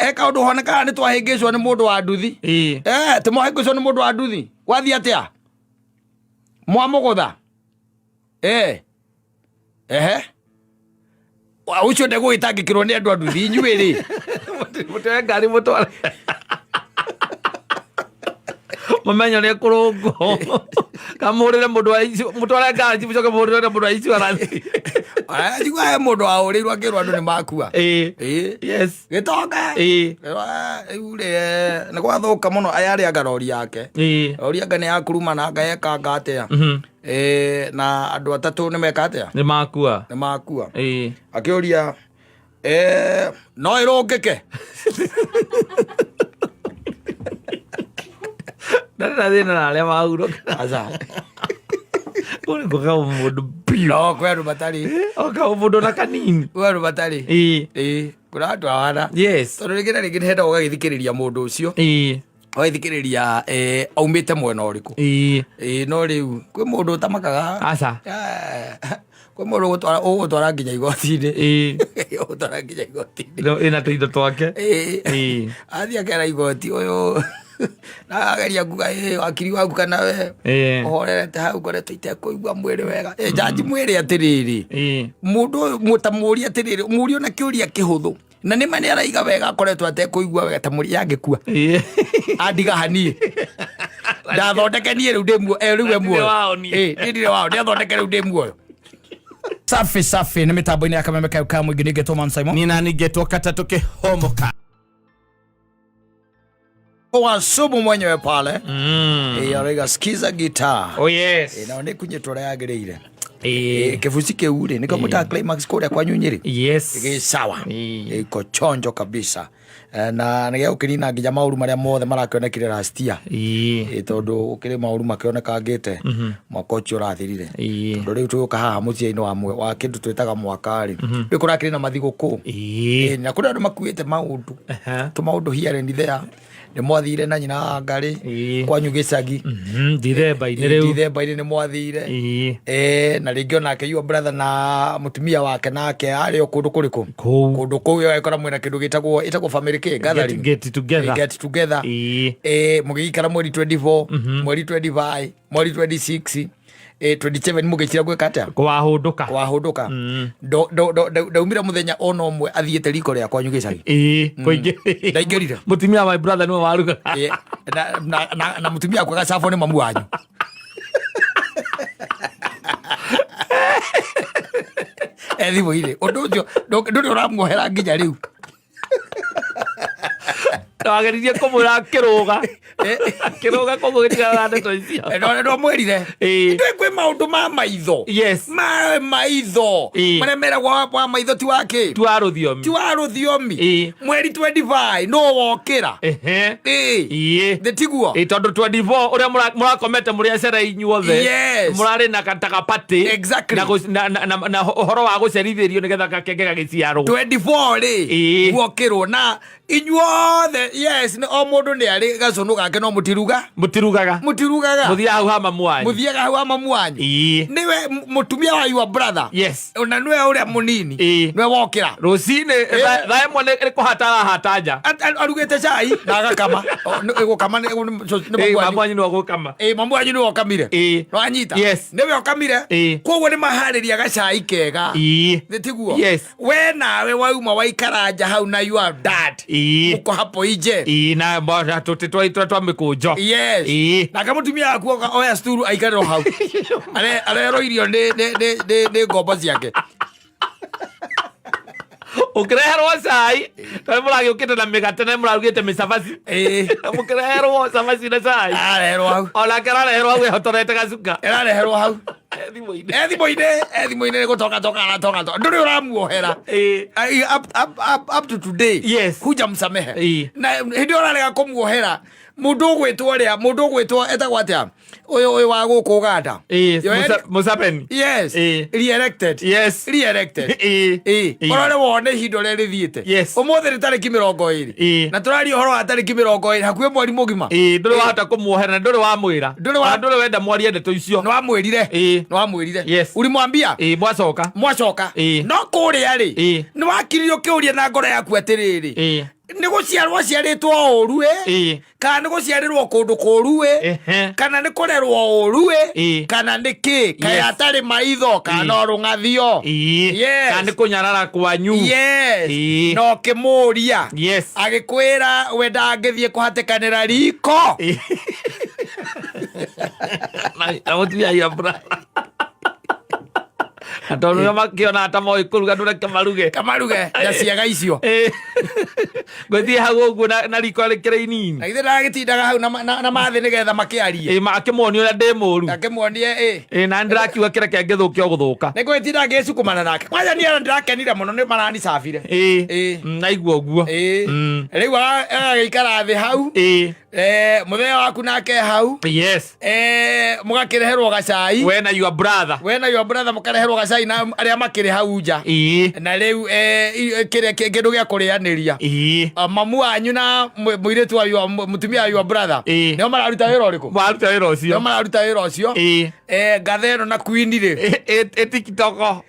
He kaũndũ honekaga nĩ twahĩngĩcwo nĩ mũndũ wa nduthi. Eh, tĩ mwahĩngĩcwo nĩ mũndũ wa nduthi, gwathiĩ atĩa mwamũgũtha? Eh, ehe. Ũcio ndegũgĩtangĩkĩrwo nĩ andũ a nduthi inyuĩ rĩ. Mũtwe ngari mũtware mũmenyo nĩ kũrũngwo kamũhũrĩre mũndũ wa mũtware ngari mũcoke mũhũrĩre mũndũ wa insurance. Njigua he mũndũ wahũrĩirwo akĩrwo andũ nĩ makua. Ĩĩ. Yes. Gĩtonga. Rĩu rĩ, nĩ gwathũka mũno. Aya arĩ rori yake. Rori anga nĩ yakurumana, anga yekanga atĩa. Na andũ atatũ nĩ meka atĩa? Nĩ makua. Nĩ makua. Akĩũria, no ĩrũngĩke? Ndarĩ na thĩna na arĩa mahurũka. Aca. Kũu nĩ kuoka mũndũ biũ. No kwĩ andũ matarĩ. Oka mũndũ na kanini. Kwĩ andũ matarĩ. Ĩĩ, kũrĩ andũ awana. Tondũ rĩngĩ na rĩngĩ nĩ hendaga ũgagĩthikĩrĩria mũndũ ũcio. Ũgagĩthikĩrĩria, aumĩte mwena ũrĩkũ. Ĩĩ, no rĩu kwĩ mũndũ ũtamakaga. Aca. Kwĩ mũndũ ũgũtwara nginya igoti-inĩ. Ũgũtwara nginya igoti-inĩ. No, ĩna tũindo twake. Ĩĩ. Athiĩ akera igoti ũyũ na ageria kuga, "Ĩ, wakiri waku kana we ũhorerete hau ngoretwo itekũigua mwĩrĩ wega." Ĩ, jaji mwĩrĩ atĩrĩrĩ, mũndũ ũyũ mũtamũria atĩrĩrĩ, mũrie ona kĩũria kĩhũthũ, na nĩ ma nĩ araiga wega akoretwo atekũigua wega, ta mũri yangĩkua andiga haniĩ ndathondeke niĩ rĩu ndĩ muoyo, rĩu e muoyo. Ndirĩ wao niĩ. Ĩ, niĩ ndirĩ wao, ndĩathondeke rĩu ndĩ muoyo. Safi safi, nĩ mĩtambo-inĩ ya Kameme kayo ka mũingĩ. Nĩngetwo Man Simon. Nina ningetwo katatũ kĩhomoka. Wa sumu mwenyewe pale. Araiga skiza guitar. Oh yes. Nao nĩ kunyĩtwo ũrĩa yagĩrĩire. Kĩbuci kĩu rĩ, nĩkĩo mwĩtaga climax kũrĩa kwanyu Nyĩrĩ. Gĩ sawa. Iko chonjo kabisa. Na nĩ gĩgũkĩnina nginya maũru marĩa mothe marakĩonekire last year. Tondũ gũkĩrĩ maũru makĩonekangĩte mwaka ũcio ũrathirire. Tondũ rĩu tũgũka haha mũthia-inĩ wa kĩndũ twĩtaga mwaka rĩ, rĩu kũrakĩrĩ na mathigũkũ. Na kũrĩ andũ makuĩte maũndũ, tũmaũndũ here and there. Nĩ mwathire na nyina wa Ngarĩ kwanyu gĩcagi. Ndithemba-inĩ rĩu. Ndithemba-inĩ nĩ mwathire. Na rĩngĩ onake your brother na mũtumia wake nake arĩ o kũndũ kũrĩkũ? Kũu. Kũndũ kũu ũgagĩkora mwĩna kĩndũ gĩtagwo ĩtagwo family kĩ gathering. Get together. Get together. Mũgĩikara mweri 24, mweri 25, mweri 26, 27, mũgĩkira gwĩka atĩa? Kũwahũndũka. Wahũndũka. Ndaumire mũthenya ona ũmwe athiĩte riko rĩa kwanyu gĩcagi? Ĩĩ, kũingĩ. Ndaingĩrire. Mũtumia wa my brother nĩwe warugaga. Na mũtumia akwa gacabwo nĩ mamu wanyu. E thimũ-inĩ ũndũ ũcio ndũrĩ ũramuohera nginya rĩu. Wageririe kũmwĩra akĩrũga. Akĩrũga koguo gĩtigana na ndeto icio. Ndwamwĩrire? Ndũĩ kwĩ maũndũ ma maitho. Ma maitho. Marĩa meragwo wa maitho ti wa kĩ? Ti wa rũthiomi. Ti wa rũthiomi. Mweri 25 no wokĩra. Nĩ tiguo? Ĩĩ, tondũ 24 ũrĩa mũrakomete mũrĩ acere inyuothe. Mũrarĩ na katagapatĩ. Na ũhoro wa gũcerithĩrio nĩgetha gakenge gagĩciarwo. 24 rĩ, guokĩrwo na inyuothe. Yes, nĩ o mũndũ nĩ arĩ gacũnũ gake, no mũtiruga. Mũtirugaga. Mũtirugaga. Mũthiaga hau ha mamu wanyu. Mũthiaga hau ha mamu wanyu. Nĩwe mũtumia wa your brother. Ona nĩwe ũrĩa mũnini. Nĩwe wokĩra. Rũcinĩ thaa 1 nĩ kũhata arahata nja. Arugĩte cai na agakama. O, gũkama nĩ mamu wanyu. Mamu wanyu nĩwe ũgũkama. Ĩĩ, mamu wanyu nĩwe ũkamire. Nĩwanyita? Yes. Nĩwe ũkamire. Koguo nĩ maharĩria gacai kega. Nĩ tiguo? Yes. We nawe wauma waikara nja hau na your dad. Uko hapo nje. Ĩĩ, na tũtĩ twa twa mĩkũnjo. Yes. Nake mũtumia waku oka oya sturu aikarĩro hau. Arerwo irio nĩ ngombo ciake. Ũkĩreherwo cai tondũ mũragĩũkĩte na mĩgate na mũrarugĩte mĩcabaci. Mũkĩreherwo cabaci na cai. Arareherwo hau. Onake arareherwo hau ehotorete gacuka. Arareherwo hau. Thimũ-inĩ. E thimũ-inĩ, e thimũ-inĩ nĩ gũtoka toka aratoka toka. Ndũrĩ ũramuohera. Ai, up to today. Hujamsamehe. Na hĩndĩ ĩyo ũrarega kũmuohera, mũndũ ũgwĩtwo ũrĩa, mũndũ ũgwĩtwo etagwo atĩa? Ũyũ wa gũkũ Uganda. Museveni. Yes. Re-elected. Yes. Re-elected. Ũrore wone ihinda ũrĩa rĩthiĩte. Yes. Ũmũthĩ nĩ tarĩki 20. Na tũraria ũhoro wa tarĩki 20, hakuhĩ mweri mũgima. Ndũrĩ wahota kũmuohera na ndũrĩ wamwĩra. Ndũrĩ wa- Na ndũrĩ wenda mwarie ndeto icio. Nĩ wamwĩrire. Nĩ wamwĩrire. Yes. Ulimwambia? Mwacoka. Mwacoka. No kũrĩa rĩ, nĩ wakiririo kĩũria na ngoro yaku atĩrĩrĩ. Nĩ gũciarwo aciarĩtwo ũru ĩ, kana nĩ gũciarĩrwo kũndũ kũru ĩ, kana nĩ kũrerwo ũru ĩ, kana nĩ kĩ kaĩ atarĩ maitho kana no rũng'athio. Yes. Kana nĩ kũnyarara kwanyu. Yes. Na ũkĩmũria, agĩkwĩra we ndangĩthiĩ kũhatĩkanĩra riko. Na mũtumia your brother, na tondũ nĩo makĩonaga ta moĩ kũruga, ndũreke maruge. Kamaruge na ciaga icio. Ngwĩthiĩ hau ũguo na riko rĩkĩrĩ inini. Na githĩ ndagĩtindaga hau na mathĩ nĩgetha makĩarie. Ĩ, akĩmuonia ũrĩa ndĩ mũru. Akĩmuonie ĩ. Ĩ, na ndĩrakiuga kĩreke ngĩthũke o gũthũka. Nĩ ngwĩtinda ngĩcukumana nake kwanja niĩ ona ndĩrakenire mũno nĩ maranicabire. Naigua ũguo. Rĩu agagĩikara thĩ hau. Mũthenya waku nake hau. Mũgakĩreherwo gacai. We na your brother. We na your brother mũkareherwo gacai na arĩa makĩrĩ hau nja. Na rĩu kĩrĩa kĩndũ gĩa kũrĩanĩria. Ah, mamu wanyu na mũirĩtu wa your mũtumia wa your brother, nĩo mararuta wĩra ũrĩkũ? Maruta wĩra Nĩo ũcio. mararuta wĩra ũcio. Ngatha ĩno na queen rĩ, Ĩ TikTok,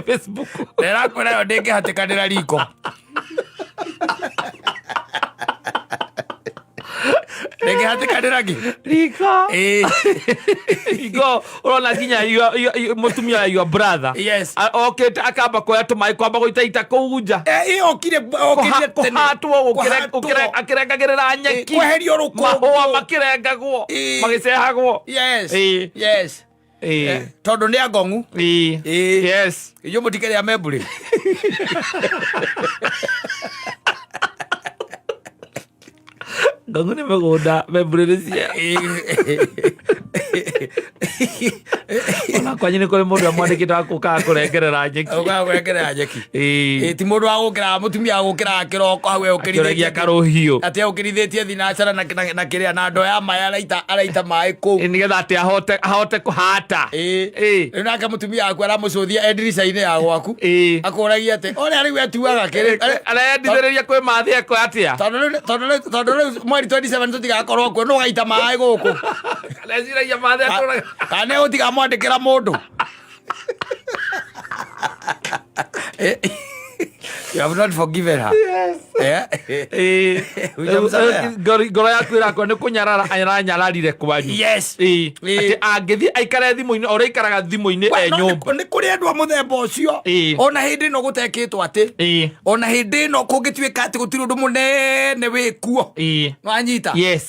Facebook. Ndĩrakwĩra yo ndĩngĩhatĩkanĩra riko, ndĩngĩhatĩkanĩra ngĩ Riko. Riko ũrona nginya mũtumia wa your brother okĩte akamba kuoya tũmaĩ, kwamba gũitaita kũu nja. Ĩ okire okire tene. Kũhatwo akĩrengagĩrĩra nyeki. Kweherio rũkũngũ. Mahũa makĩrengagwo, magĩcehagwo. Tondũ nĩ angong'u. Inyuĩ mũtikĩrĩa membũrĩ. Ngongu nĩ mĩgũnda, membũrĩ nĩ cia ona kwanyu nĩ kũrĩ mũndũ amwandĩkĩte wa gũkaga kũrengerera nyeki. Ũkaga kũrengerera nyeki. Ti mũndũ wa gũkĩra, mũtumia wa gũkĩra kĩroko hau akĩũragia eũkĩrithĩtie karũhiũ atĩ eũkĩrithĩtie thinacara na kĩrĩa na ndoo ya maĩ, araita maĩ kũu. Nĩgetha atĩ ahote kũhata. Rĩu nake mũtumia waku aramũcũthia e ndirica-inĩ ya gwaku, akũragia atĩ ũrĩa rĩu etuaga kĩrĩ Arendithĩrĩria kwĩ mathĩ ekwo atĩa. Tondũ rĩu mweri 27 tũtigakorwo kuo, nũ gaita maĩ gũkũ? Areciragia mathĩ atũraga. Kana nĩ gũtigamwandĩkĩra mũndũ. You have not forgiven her. Yeah. Hujamsamehe? Ngoro yaku ĩrakwa nĩ kũnyarara aranyararire kwanyu. Atĩ angĩthiĩ aikare thimũ-inĩ o ũrĩa aikaraga thimũ-inĩ We, e no, nyũmba. Nĩ kũrĩ andũ a mũthemba ũcio. Ona hĩndĩ ĩno gũtekĩtwo atĩ, ona hĩndĩ ĩno kũngĩtuĩka atĩ gũtirĩ ũndũ mũnene wĩkuo, wanyita? Yes.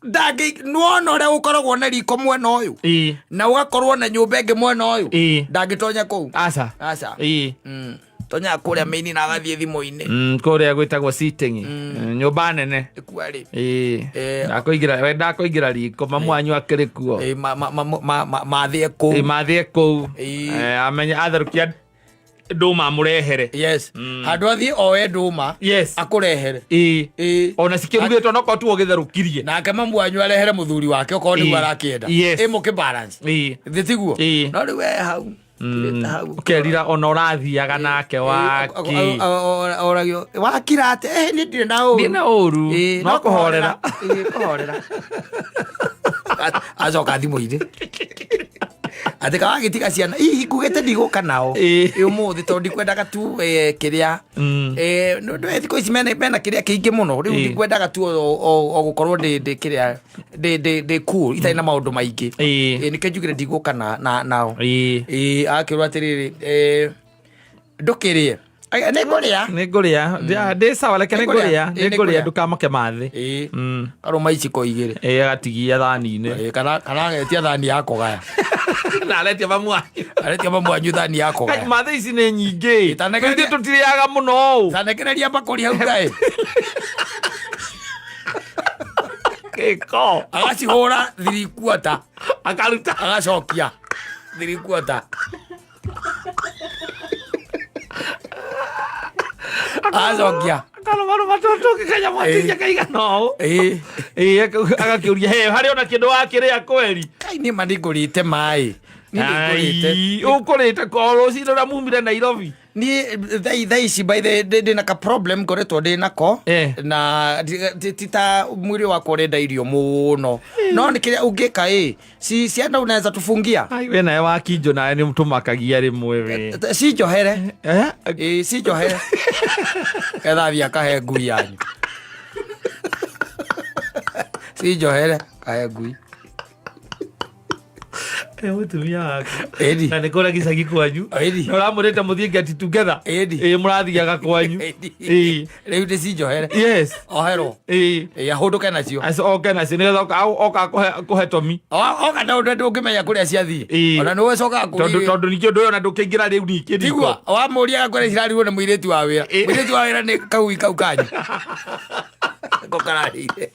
Ndangĩ nĩwona ũrĩa gũkoragwo na riko mwena ũyũ na ũgakorwo na nyũmba ĩngĩ mwena ũyũ, ndangĩtonya kũu. Aca. Aca. Tonyaga kũrĩa main na agathiĩ thimũ-inĩ. Kũrĩa gwĩtagwo sitting, nyũmba nene. Ĩkua rĩ. Ndakũingĩra, we ndakũingĩra riko, mamu wanyu akĩrĩ kuo. Mathĩe kũu. Mathĩe kũu. Amenye atherũkia ndũma amũrehere. Yes, handũ athiĩ oe ndũma, akũrehere. Ona cikĩrugĩtwo no korwo tu ũgĩtherũkirie. Nake mamu wanyu arehere mũthuri wake okorwo nĩguo arakĩenda. Ĩ mũkĩ balance. Thĩ tiguo? No rĩu we hau kirĩte hau. Ũkerira ona ũrathiaga nake waki. Oragio wakira atĩ niĩ ndirĩ na ũru. Ndirĩ na ũru. No kũhorera. Kũhorera. Acoka thimũ-inĩ atĩ kawagĩtiga ciana hihi ngugĩte ndigũka nao ũmũthĩ tondũ ndikwendaga tu kĩrĩa nĩ thikũ ici mena kĩrĩa kĩingĩ mũno rĩu, ndikwendaga tu o gũkorwo ndĩ kĩrĩa ndĩ cool itarĩ na maũndũ maingĩ. Nĩkĩo njugire ndigũka nao. Akĩrwo atĩrĩrĩ, ndũkĩrĩe. Nĩ ngũrĩa. Nĩ ngũrĩa. Ndĩ sawa, reke nĩ ngũrĩa. Nĩ ngũrĩa, ndũkamake mathĩ. Karũma iciko igĩrĩ. Agatigia thani-inĩ. Kana agetia thani ya kũgaya. Na aretia mamu wanyu. Aretia mamu wanyu thani ya kũgaya. Mathĩ ici nĩ nyingĩ. Tanekereria- Ithuĩ tũtirĩaga mũno ũũ. Tanekereria mbakũri hau ngaĩ. Gĩko. Agacihũra 3/4. Akaruta. Agacokia 3/4, agacokia. Akarũmarũma tũtũ kanyamũ atigia kaigana ũũ. Agakĩũria he harĩ ona kĩndũ wakĩrĩa kweri. Kai nĩ ma nĩngũrĩte maĩ. Niĩ nĩngũrĩte. Ai, ũkũrĩte ko rũcinĩ ũrĩa mumire Nairobi. Niĩ thaa ici by the ndĩ na ka problem ngoretwo ndĩ nako. Na ti ta mwĩrĩ wakwa ũrenda irio mũno, no nĩ kĩrĩa ũngĩka ĩ si ciana unaweza tufungia. Ai, we nawe wakinjo nawe nĩ tũmakagia rĩmwe we. Cinjohere. Ĩ, cinjohere ketha thiĩ akahe ngui yanyu, cinjohere kahe ngui. Mũtumia waku. Ĩni. Na nĩ kũrĩa gĩcagi kwanyu. Ĩni. Na ũramwĩrĩte mũthiĩ get together. Ĩni. Ĩ, mũrathiaga kwanyu. Ĩni. Ĩ. Rĩu nĩ cinjohere. Oherwo. Ĩ, ahũndũke nacio. Oke nacio nĩgetha oka kũhe Tomi. Oka na ũndũ ndũngĩmenya kũrĩa ciathiĩ. Ona nĩwe ũcokaga tondũ kũrĩa. Tondũ ningĩ ũndũ ũyũ ona ndũkĩingĩra rĩu ningĩ riko. Tigua wamũria agakwĩra cirarigwo nĩ mũirĩtu wa wĩra. Mũirĩtu wa wĩra nĩ kau kau kanyu ko kararĩire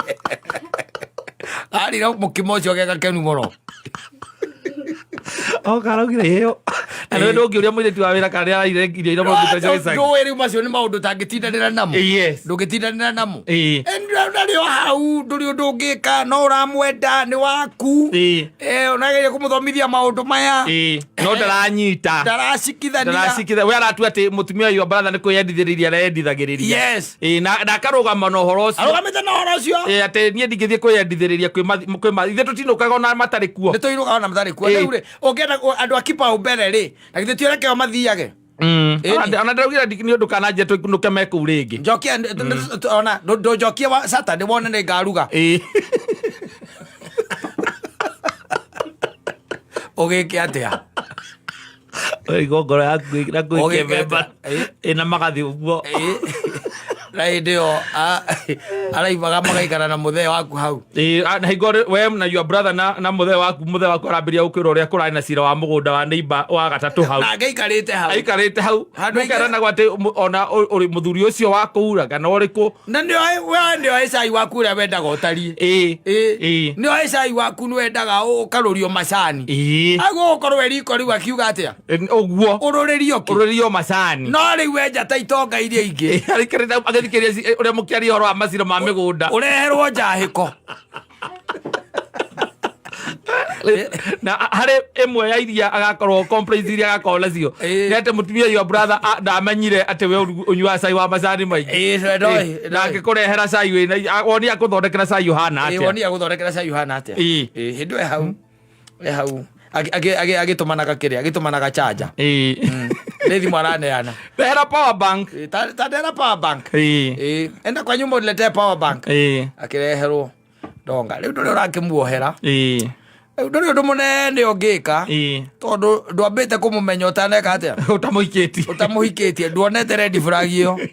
arĩra mũkimo ũcio ge gakenu mũno. Oka araugire ĩyo na nĩwe ndũngĩũria mũirĩtu wa wĩra kana nĩaraire irio iria mũrugĩte cia gĩcagi. Ndũĩ rĩu macio nĩ maũndũ ũtangĩtindanĩra namo. Ndũngĩtindanĩra namo. Narĩo hau ndũrĩ ũndũ ũngĩka, no ũramwenda, nĩ waku. Ũnageria kũmũthomithia maũndũ maya. No ndaranyita. Ndaracikithania. Ndaracikitha we aratua atĩ mũtumia your brother nĩ kwĩyendithĩrĩria areyendithagĩrĩria. Na akarũgama na ũhoro ũcio. Arũgamĩte na ũhoro ũcio. Atĩ niĩ ndingĩthiĩ kwĩyendithĩrĩria kwĩ ithuĩ tũtinũkaga ona matarĩ kuo. Nĩ tũinũkaga ona matarĩ kuo. Rĩu rĩ, ũngĩenda andũ a kipao mbere rĩ, na githĩ ti ũreke o mathiage? Ĩni. Ona ndĩraugire nĩ ũndũ kana nje tũinũke me kũu rĩngĩ. Njokia ona ndũnjokie wa Saturday wone nĩ ngaruga. Ũgĩke atĩa? Ũraigua ngoro yaku na Ũgĩke kwĩkĩmemba atĩa? Ĩna magathi ũguo. Na hĩndĩ ĩyo araimaga magaikara na mũthee waku hau. Na hingo we na your brother na mũthee waku arambĩrĩria gũkwĩra ũrĩa kũrarĩ na cira wa mũgũnda wa neighbor wa gatatũ hau. Nake aikarĩte hau. Aikarĩte hau. Handũ mũkeranagwo atĩ ona ũrĩ mũthuri ũcio wa kũura kana ũrĩkũ. Na nĩoĩ we nĩoĩ cai waku ũrĩa wendaga ũtariĩ. Nĩoĩ cai waku nĩ wendaga ũkarũrio macani. Agũgũkorwo e riko rĩu akiuga atĩa? Ũguo. Ũrũrĩrio kĩ? Ũrũrĩrio macani. No rĩu wenja ta itonga iria ingĩ. Aikarĩte agĩthikĩrĩria ũrĩa mũkĩaria ũhoro wa macira ma mĩgũnda. Ũreherwo njahĩko. Na harĩ ĩmwe ya iria agakorwo complaints iria agakorwo nacio nĩ atĩ mũtumia your brother ndamenyire atĩ we ũnyuaga cai wa macani maingĩ. Ndoĩ, Na akĩkũrehera cai wĩna woni akũthondekera cai ũhana atĩa. Woni agũthondekera cai ũhana atĩa. Hĩndĩ ĩyo e hau agĩtũmanaga kĩrĩa agĩtũmanaga chanja. Nĩ thimũ araneana. Rehera power bank. Ta ndera power bank. Enda kwa nyumba uniletee power bank. Akĩreherwo ndonga rĩu ndũrĩ ũrakĩmuohera. Rĩu ndũrĩ ũndũ mũnene ũngĩka tondũ ndwambĩte kũmũmenya ũtaneka atĩa. Ũtamũhikĩtie. Ũtamũhikĩtie, nduonete red flag ĩyo.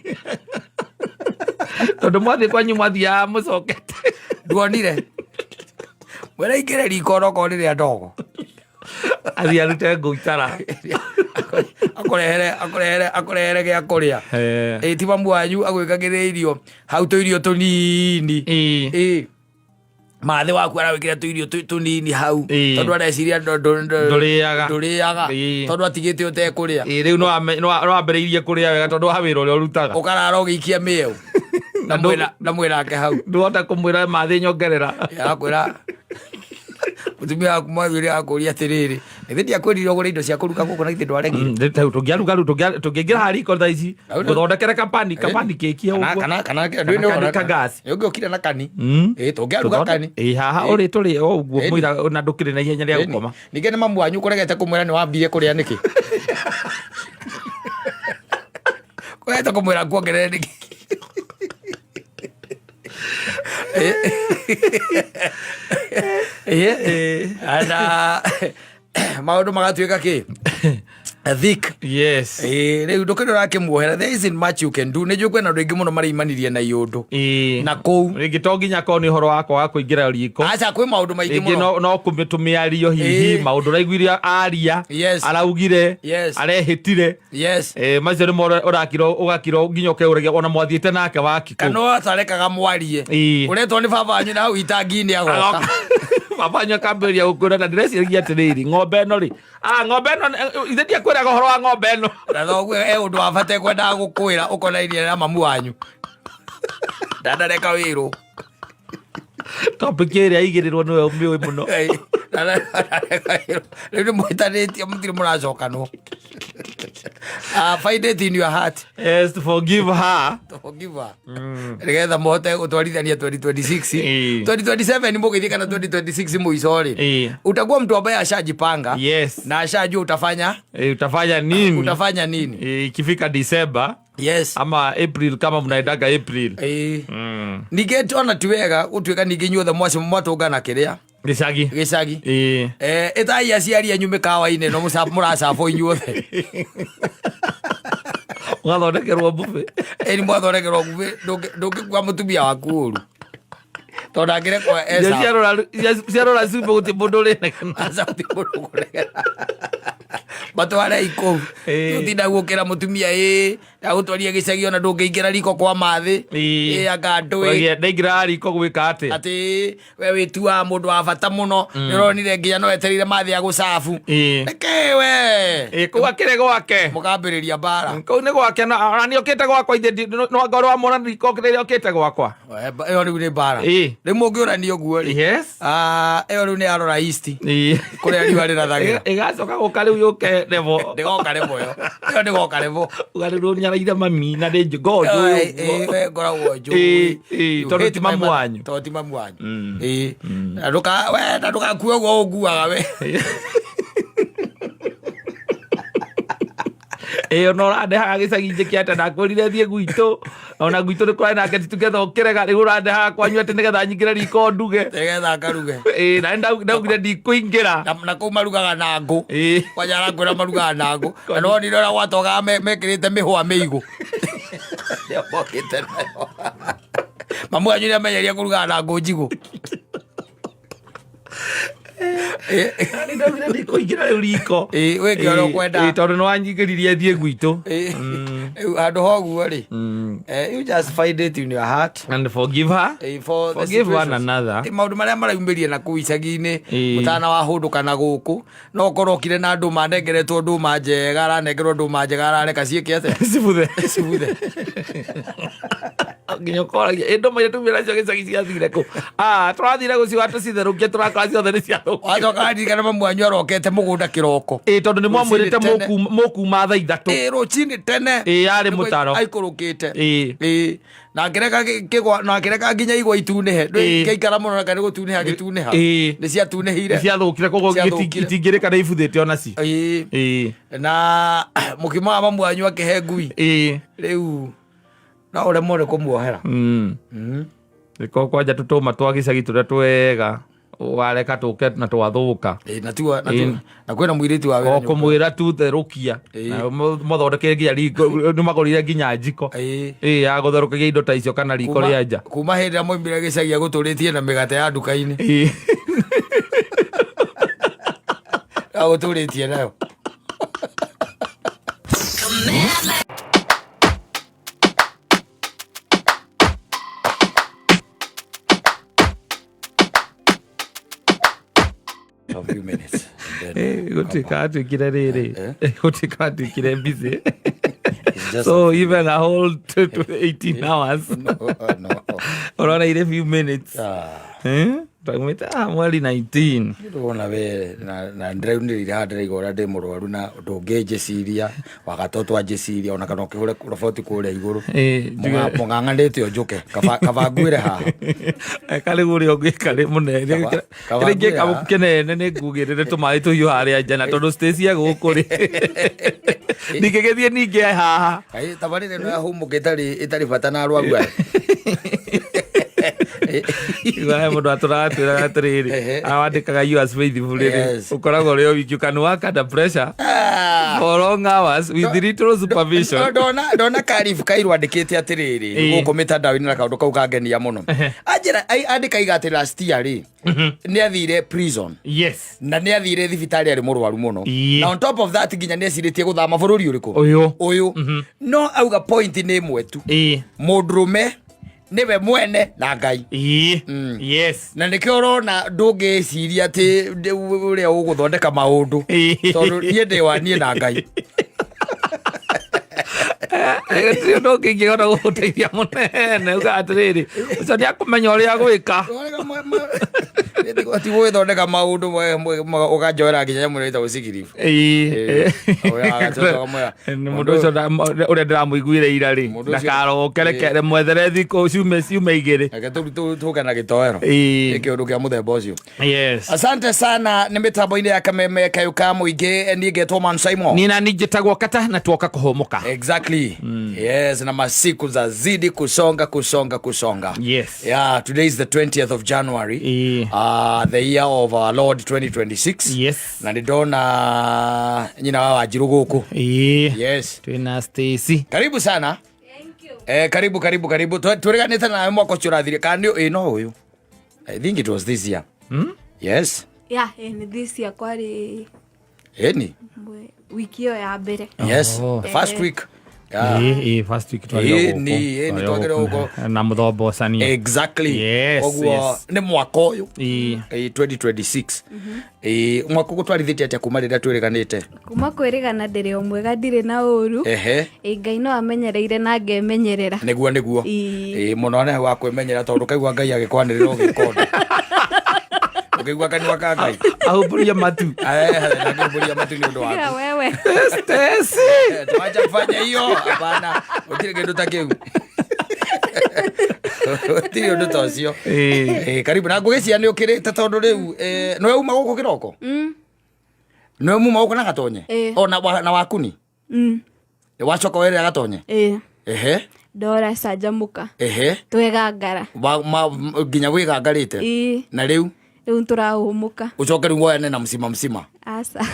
Tondũ mwathiĩ kwanyu mwathiaga mũcokete. Nduonire mwĩra ingĩre riko onokorwo rĩrĩa ndogo. Athiĩ arute ngũ itara. Akũrehere gĩa kũrĩa. Ĩ ti mamu wanyu agwĩkagĩrĩra irio hau tũirio tũnini. Ĩ mathĩ waku arawĩkĩra tũirio tũnini hau tondũ areciria Ndũrĩaga. Ndũrĩaga. Tondũ atigĩte ũtekũrĩa. Rĩu no wambĩrĩirie kũrĩa wega tondũ wa wĩra ũrĩa ũrutaga. Ũkarara ũgĩikia mĩeũ na na mwĩnake hau. Ndũhota kũmwĩra mathĩ nyongerera. Arakwĩra mũtumia waku mwathuri akũria atĩrĩrĩ, githĩ ndiakwĩrire ũgũre indo cia kũruga gũkũ na githĩ ndwaregire? Rĩu tũngĩaruga rĩu tũngĩingĩra haha riko thaa ici ngũthondekere kapani kapani keki kana ũguo. Kana Kana kagasi. Ũngĩokire na kani. Ĩ, tũngĩaruga kani. Ĩ, haha ũrĩ tũrĩ o ũguo mũira na ndũkĩrĩ na ihenya rĩa gũkoma. Ningĩ nĩ mamu wanyu kũregete kũmwĩra nĩ wambire kũrĩa nĩkĩ, kũregete kũmwĩra kuongerere nĩkĩ? Na maũndũ magatuĩka kĩ thick. Rĩu ndũkĩrĩ ũrakĩmuohera, there isn't much you can do. Nĩ njũĩ kwĩna andũ aingĩ mũno mareimanirie na iũndũ na kũu. Rĩngĩ to nginya korwo nĩ ũhoro wa kwaga kũingĩra riko. Aca, kwĩ maũndũ maingĩ rĩngĩ mũno. No tũmĩario hihi maũndũ ũraiguire aria araugire arehĩtire. Macio nĩmo ũrakira ũgakira nginya ũkeũragia ona mwathiĩte nake waki kũu. Kana atarekaga mwarie. Ũretwo nĩ baba wanyu na hau itangi-inĩ agoka. Baba wanyu akambĩrĩria gũkwĩra na ndĩreciragia atĩrĩrĩ, ng'ombe ĩno rĩ, ng'ombe ĩno ithe ndiakwĩraga ũhoro wa ng'ombe ĩno. Na thoguo e ũndũ wa bata ekwendaga gũkwĩra ũkonainie na mamu wanyu ndanareka wĩrwo. Topic ĩrĩa aigĩrĩrwo nĩwe ũmĩũĩ mũno. Ndanareka wĩrwo. Rĩu nĩ mwĩtanĩtie mũtirĩ mũracokanwo. Find it in your heart. Yes, to forgive her. To forgive her. Nĩgetha mũhote gũtwarithania 2026. 2027 mũgĩthiĩ kana 2026 mũico rĩ. Utakuwa mtu ambaye ashajipanga. Na ashajua utafanya Utafanya nini? Utafanya nini? Ikifika December. Ama April kama mnaendaga April. Ningĩ ona ti wega gũtuĩka ningĩ inyuothe mwatũngana kĩrĩa Gĩcagi. Gĩcagi. Ĩtai aciari anyu mĩkawa-inĩ no mũracabwo inyuothe. Mũgathondekerwo buffet. Ĩni mwathondekerwo buffet, ndũngĩkua mũtumia waku ũru. Tondũ angĩrekwo Irio ciarora cumbĩ gũtirĩ mũndũ ũrĩnegena. Aca, gũtirĩ mũndũ ũkũnegena. Matware ikũu. Tũtinda gũkĩra mũtumia, ĩ, ndagũtwaria gĩcagi ona ndũngĩingĩra riko kwa mathĩ. Ĩ, anga ndũĩ. Ũragia, ndaingĩra riko gwĩka atĩa? Atĩ, we wĩtuaga mũndũ wa bata mũno. Nĩũronire nginya no etereire mathĩ agũcabu. Nĩkĩ we? Kũu akĩrĩ gwake. Mũkambĩrĩria mbara. Kũu nĩ gwake na ona nĩ okĩte gwakwa ithe no anga ũrĩ wamwona riko rĩrĩa okĩte gwakwa. We, ĩyo rĩu nĩ mbara. Rĩu mũngĩũrania ũguo rĩ. Ĩyo rĩu nĩ yarora East. Kũrĩa riũa rĩrathagĩra. Ĩgacoka gũka rĩu yũke level. Ndĩgoka level ĩyo. Ĩyo ndĩgoka level. Uga rĩu ũnyaraire mami na ndĩ ngoragwo njũĩ ũguo. We ngoragwo njũĩ. Ĩ, tondũ You ti hate my mamu mother. wanyu. Tondũ ti mamu wanyu. Ĩ. Na we, na ndũgakue ũguo ũnguaga we. Ĩ, ona ũrandehaga gĩcagi njĩke atĩa? Ndakwĩrire thiĩ gwitũ. Ona gwitũ nĩ kũrarĩ nake ti together ũkĩrega. Rĩu ũrandehaga kwanyu atĩ nĩgetha nyingĩre riko nduge. Nĩgetha ngaruge. Ĩ, na nĩ ndaugire ndikũingĩra. Na kũu marugaga na ngũ. Ĩ. Kwanja arakwĩra marugaga na ngũ. Na nĩ wonire ũrĩa gwatogaga mekĩrĩte mĩhũa mĩigũ. Nĩo mokĩte nayo. Mamu wanyu nĩ amenyeria kũrugaga na ngũ njigũ. Nĩ ndaugire ndikũingĩra rĩu riko. Ĩ, wĩke ũrĩa ũkwenda. Ĩ, tondũ nĩ wanyingĩririe thiĩ gwitũ. Ĩ, rĩu handũ ha ũguo rĩ, you just find it in your heart. And forgive her. Ĩ, for the Forgive one situations. another. Ĩ, maũndũ marĩa maraumĩria na kũu icagi-inĩ, Ĩ. mũtana wa hũndũka na gũkũ, no ũkorwo okire na ndũma anengeretwo ndũma njega, aranengerwo ndũma njega, arareka ciĩke atĩa? Cibuthe. Cibuthe. Nginya ũkoragia, ĩ, ndũma iria tumire nacio gĩcagi ciathire kũ? Ah, tũrathire gũciũa tũcitherũkie, tũrakora ciothe nĩ ciathũkire. Wacoka waririkana mamu wanyu arokete mũgũnda kĩroko. Ĩ, tondũ nĩ mwamwĩrĩte Rũcinĩ tene. mũkuma thaa ithatũ. Ĩ, rũcinĩ tene. Ĩ, yarĩ Nĩguo mũtaro. aikũrũkĩte. Ĩ. Ĩ, na akĩreka kĩgwa, na akĩreka nginya igwa itunĩhe. Ndũĩ Ĩ. kĩaikara mũno na kana gũtunĩha gĩtunĩha. Ĩ. Nĩ ciatunĩhire. Nĩ ciathũkire, koguo Ciathũkire. itingĩrĩka nĩ ibuthĩte ona ci. Ĩ. Ĩ. Na mũkimo wa mamu wanyu akĩhe ngui. Ĩ. Rĩu no ũremwo nĩ kũmuohera. Nĩko kwanja tũtũma twa gĩcagi tũrĩa twega wareka tũke na twathũka. Ĩ, na tiwa, na tiwa, na kwĩna mũirĩtu wa wĩra O nyũmba. kũmwĩra tu therũkia. Ĩ. Na mathondekire nginya riko, nĩ magũrire nginya njiko. Ĩ. Ĩ, ya gũtherũkagia indo ta icio kana riko rĩa nja. Kuma hĩndĩ ĩrĩa moimire gĩcagi agũtũrĩtie na mĩgate ya nduka-inĩ. Ĩ. Agũtũrĩtie nayo. A few minutes. And then Gũtuĩka atuĩkire rĩrĩ. Gũtuĩka atuĩkire busy. It's just So even a whole 18 hours. No, no. Ũrona irĩ few minutes. Twaumĩte haha mweri 19. Ndĩrona we, na ndĩraunĩrĩire haha ndĩraigua ũrĩa ndĩ mũrwaru na ndũngĩnjĩciria, wagato twanjĩciria, ona kana ũkĩhũre roboti kũrĩa igũrũ. Ĩ, njuge- Mũng'ang'anĩte o njũke, kaba nguĩre haha. Eka rĩu ũrĩa ũngĩka rĩ mũnene. Kaba Rĩngĩ nguĩre kabuku haha. kĩnene nĩ ngugĩrĩre tũmaĩ tũhiũ harĩa nja, na tondũ stage ya gũkũ rĩ. Ndingĩgĩthiĩ ningĩ haha. Kaĩ tabarĩra ĩno ya hũmũka ĩtarĩ bata na arwaru aya. Igua he mũndũ atũratwĩraga atĩrĩrĩ, awandĩkaga you as faithful rĩrĩ, ũkoragwo ũrĩ o wiki, you can work under pressure for long hours with little supervision. No, ndona Karif Kairu andĩkĩte atĩrĩrĩ, gũkũ mĩtandao-inĩ na kaũndũ kau kangenia mũno. Anjĩra, andĩka iga atĩ last year rĩ, nĩ athire prison. Na nĩ athire thibitarĩ arĩ mũrwaru mũno. Na on top of that nginya nĩ ecirĩtie gũthama bũrũri ũrĩkũ? Ũyũ. Ũyũ. No auga point nĩ ĩmwe tu. Mũndũrũme nĩwe mwene na Ngai. Na nĩkĩo ũrona ndũngĩciria atĩ ũrĩa ũgũthondeka maũndũ. Tondũ niĩ ndĩ wa niĩ na Ngai. Gũtirĩ ũndũ ũngĩ ingĩhota gũgũteithia mũnene, uga atĩrĩrĩ, ũcio nĩ akũmenya ũrĩa agwĩka. Ti gwĩthondeka maũndũ ũkanjoera nginya nyamũ ĩno ĩtagwo sigiribu. Mũndũ ũcio ũrĩa ndĩramũiguire ira rĩ, Mũndũ ũcio- ndakaroke, reke mwethere thikũ ciume 2. Reke tũke na gĩtoero. Nĩ kĩũndũ kĩa mũthemba ũcio. Asante sana nĩ mĩtambo-inĩ ya Kameme kayũ ka mũingĩ, niĩ ngetwo Man Simon. Niĩ nani njĩtagwo Kata na tuoka kũhũmũka. Exactly. Yes, na masiku zazidi kusonga kusonga kusonga. Yeah, today is the 20th of January. The year of our Lord 2026. Na nĩ ndona nyina wa Wanjirũ gũkũ. Yes. Twĩna Stacy. Karibu sana. Karibu karibu karibu. Twĩrĩganĩte nawe mwaka ũcio ũrathire kana nĩ ĩ no ũyũ. I think it was this year. Yes. Yeah, ni this year kwari Eni. Wiki ĩyo ya mbere. Yes. Oh. The first week. Yeah. Ĩ, first week twarĩ o Ĩ, gũkũ. ni, ĩ, ni Twarĩ o twagĩrĩirwo gũkũ. gũkũ. Na mũthomba ũcania. Exactly. Yes, Koguo yes. nĩ mwaka ũyũ. Ĩ. 2026. Mwaka ũgũtwarithĩtie atĩa kuma rĩrĩa twĩrĩganĩte? Kuma kwĩrĩgana ndĩrĩ o mwega, ndirĩ na ũru. Ĩ, Ngai no amenyereire na ngemenyerera. Nĩguo, nĩguo. Ĩ. Ĩ, mũno nĩ wa kwĩmenyera tondũ kaigua Ngai agĩkwanĩrĩra ũgĩka ũndũ. Ũkĩigua kanua ka Ngai. Ahumbũria matu. Akĩhumbũria matu nĩ ũndũ waku. Tiga wewe. Stacy. Tuacha kufanya hiyo. Hapana. Gũtirĩ kĩndũ ta kĩu. Gũtirĩ ũndũ ta ũcio. Karibu na ngũgĩcia nĩ ũkĩrĩte tondũ rĩu, nĩwe uma gũkũ kĩroko? Nĩwe muma gũkũ na Gatonye? O, na wakuni? Wacoka werĩra Gatonye? Ndora canjamũka. Twegangara. Nginya wĩgangarĩte? Na rĩu? Rĩu tũrahũmũka. Ũcoke rĩu woyane na msima msima. Aca.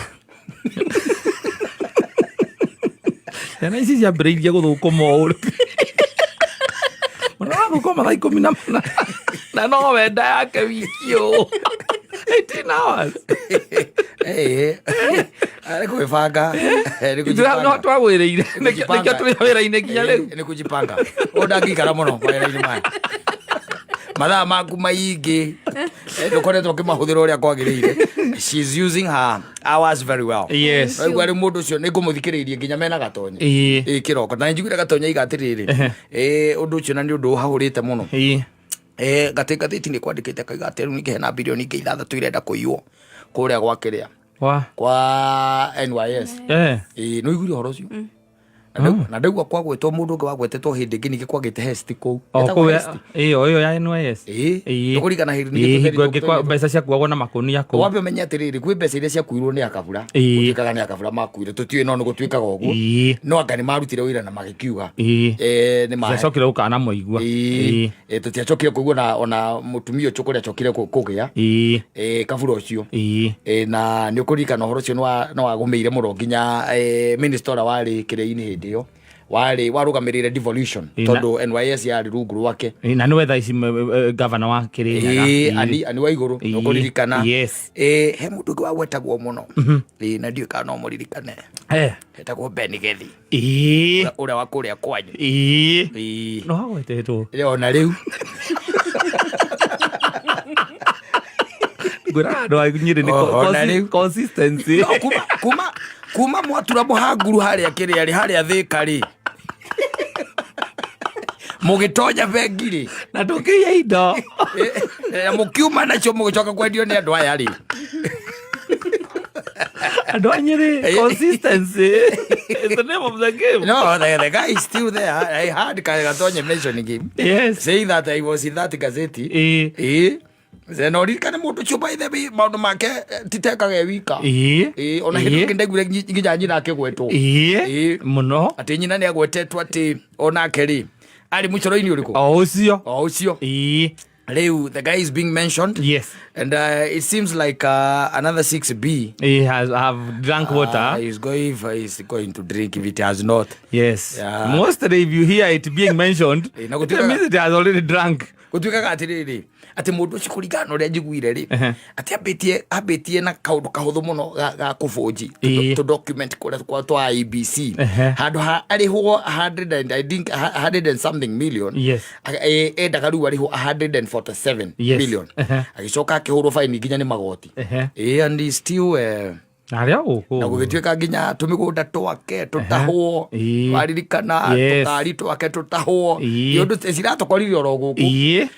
Ciana ici ciambĩrĩirie gũthũkũma ũũ. Mwana wa thũkũma thaa ikũmi na mana. Na no wenda yake wiki ũũ. 18 hours. Nĩ kwĩbanga. Nĩ Ithuĩ kũjipanga. no twagwĩrĩire. Nĩ Nĩkĩo kũjipanga. tũrĩ wĩra-inĩ nginya rĩu. Nĩ kũjipanga. Ũũ ndangĩikara mũno mawĩra-inĩ maya. Mathaa maku maingĩ. Ndũkoretwo ũkĩmahũthĩra ũrĩa kwagĩrĩire. She's using her hours very well. Yes. Rĩu arĩ mũndũ ũcio nĩ ngũmũthikĩrĩirie nginya mena Gatonye. Ĩ, kĩroko. Na nĩnjiguire Gatonye aiga atĩrĩrĩ, ũndũ ũcio na nĩ ũndũ ũhahũrĩte mũno. Ngathĩti nĩ kwandĩkĩte kaiga atĩ rĩu ningĩ hena birioni ingĩ 6 irenda kũiywo kũrĩa gwa kĩrĩa. Kwa NYS. Ĩ, nĩ ũiguire ũhoro ũcio? Na ndaigua kwagwetwo mũndũ ũngĩ wagwetetwo hĩndĩ ĩngĩ ningĩ kwagĩte Hesti kũu. O, Etagwo kũu Hesti. ĩyo ya NYS. Ĩ, ndũkũririkana hĩndĩ Ĩ, ningĩ hingo ĩngĩ tũtherire mbeca ciakuagwo na makũnia kũu. Wambe ũmenye atĩrĩrĩ, kwĩ mbeca iria ciakuirwo nĩ Akabura. Gũtuĩkaga nĩ Akabura makuire, tũtiũĩ no nĩ gũtuĩkaga ũguo. No anga nĩ marutire wĩra na magĩkiuga. Nĩ ma- Ciacokire gũkana mũigua. Tũtiacokire kũigua ona mũtumia ũcio kũrĩa acokire kũgĩa. Kabura ũcio. Na nĩ ũkũririkana ũhoro ũcio nĩ wagũmĩire mũno nginya, minister ũrĩa warĩ kĩrĩa-inĩ hĩndĩ ĩyo. Warĩ warũgamĩrĩire devolution, tondũ NYS yarĩ rungu rwake. Na nĩwe thaa ici governor wa Kĩrĩnyaga. Ani wa igũrũ, nĩ ũkũririkana. Yes. He mũndũ ũngĩ wagwetagwo mũno. Na ndiũĩ kana no mũririkane. Etagwo Ben Gethi. Ũrĩa wa kũrĩa kwanyu. No agwetetwo. Ona rĩu. Ngwĩra andũ a Nyĩrĩ nĩ Ona rĩu. consistency. No, kuma mwatura mũhanguru harĩa kĩrĩa rĩ, harĩa Thĩka rĩ. Mũgĩtonya bengi rĩ. Na tũkĩiya indo. Mũkiuma nacio mũgĩcoka kwendio nĩ andũ aya rĩ. Andũ a Nyĩrĩ, consistency is the name of the game. No, the guy is still there. I heard Gatonye mentioning him. Yes. Saying that I was in that gazeti. No ririkane mũndũ ũcio by the way, maũndũ make titekaga e wika. Ona hĩndĩ ĩngĩ ndaiguire nginya nyina akĩgwetwo. Mũno. Atĩ nyina nĩ agwetetwo atĩ onake rĩ, arĩ mũcoro-inĩ ũrĩkũ? O ũcio. O ũcio. Rĩu, the guy is being mentioned. Yes. And it seems like another 6B. He has have drunk water. He's going to drink if it has not. Yes. Yeah. Mostly if you hear it being mentioned, Na it gũtuĩkaga means it has already drunk. Gũtuĩkaga atĩrĩrĩ, atĩ mũndũ ũcio kũringana na ũrĩa njiguire rĩ, atĩ ambĩtie na kaũndũ kahũthũ mũno ga kũbũnji, tũ document kũrĩa twa IEBC. Handũ ha arĩhwo 100 and, I think, 100 and something million. Yes. Endaga rĩu arĩhwo 147 Yes. million. Agĩcoka akĩhũrwo faini nginya nĩ magoti. And he still, Na harĩa gũkũ. Na gũgĩtuĩka nginya tũmĩgũnda twake tũtahwo, waririkana, Yes. tũkari twake tũtahwo. Nĩ ũndũ ciratũkorire oro gũkũ.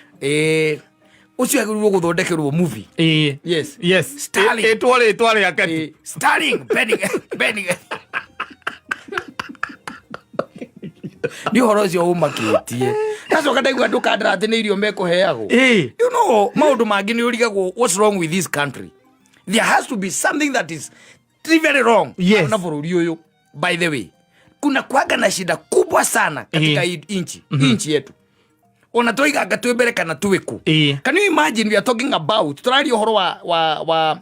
Ũcio agĩrĩirwo gũthondekerwo movie. Ĩĩ. Yes. Yes. Sterling. Ĩtwo rĩtwa rĩake tu. Sterling Benning. Nĩ ũhoro ũcio ũmakĩtie. Ndacoka ndaigua andũ kandara atĩ nĩ irio mekũheagwo. Ĩĩ. You know, maũndũ mangĩ nĩ ũrigagwo what's wrong with this country. There has to be something that is very wrong Yes. na bũrũri ũyũ. By the way, kuna kwaga na shida kubwa sana katika hii nchi, hii nchi yetu. Ona twaiganga twĩ mbere kana twĩ kũ. Ĩĩ. Can you imagine we are talking about tũraria ũhoro wa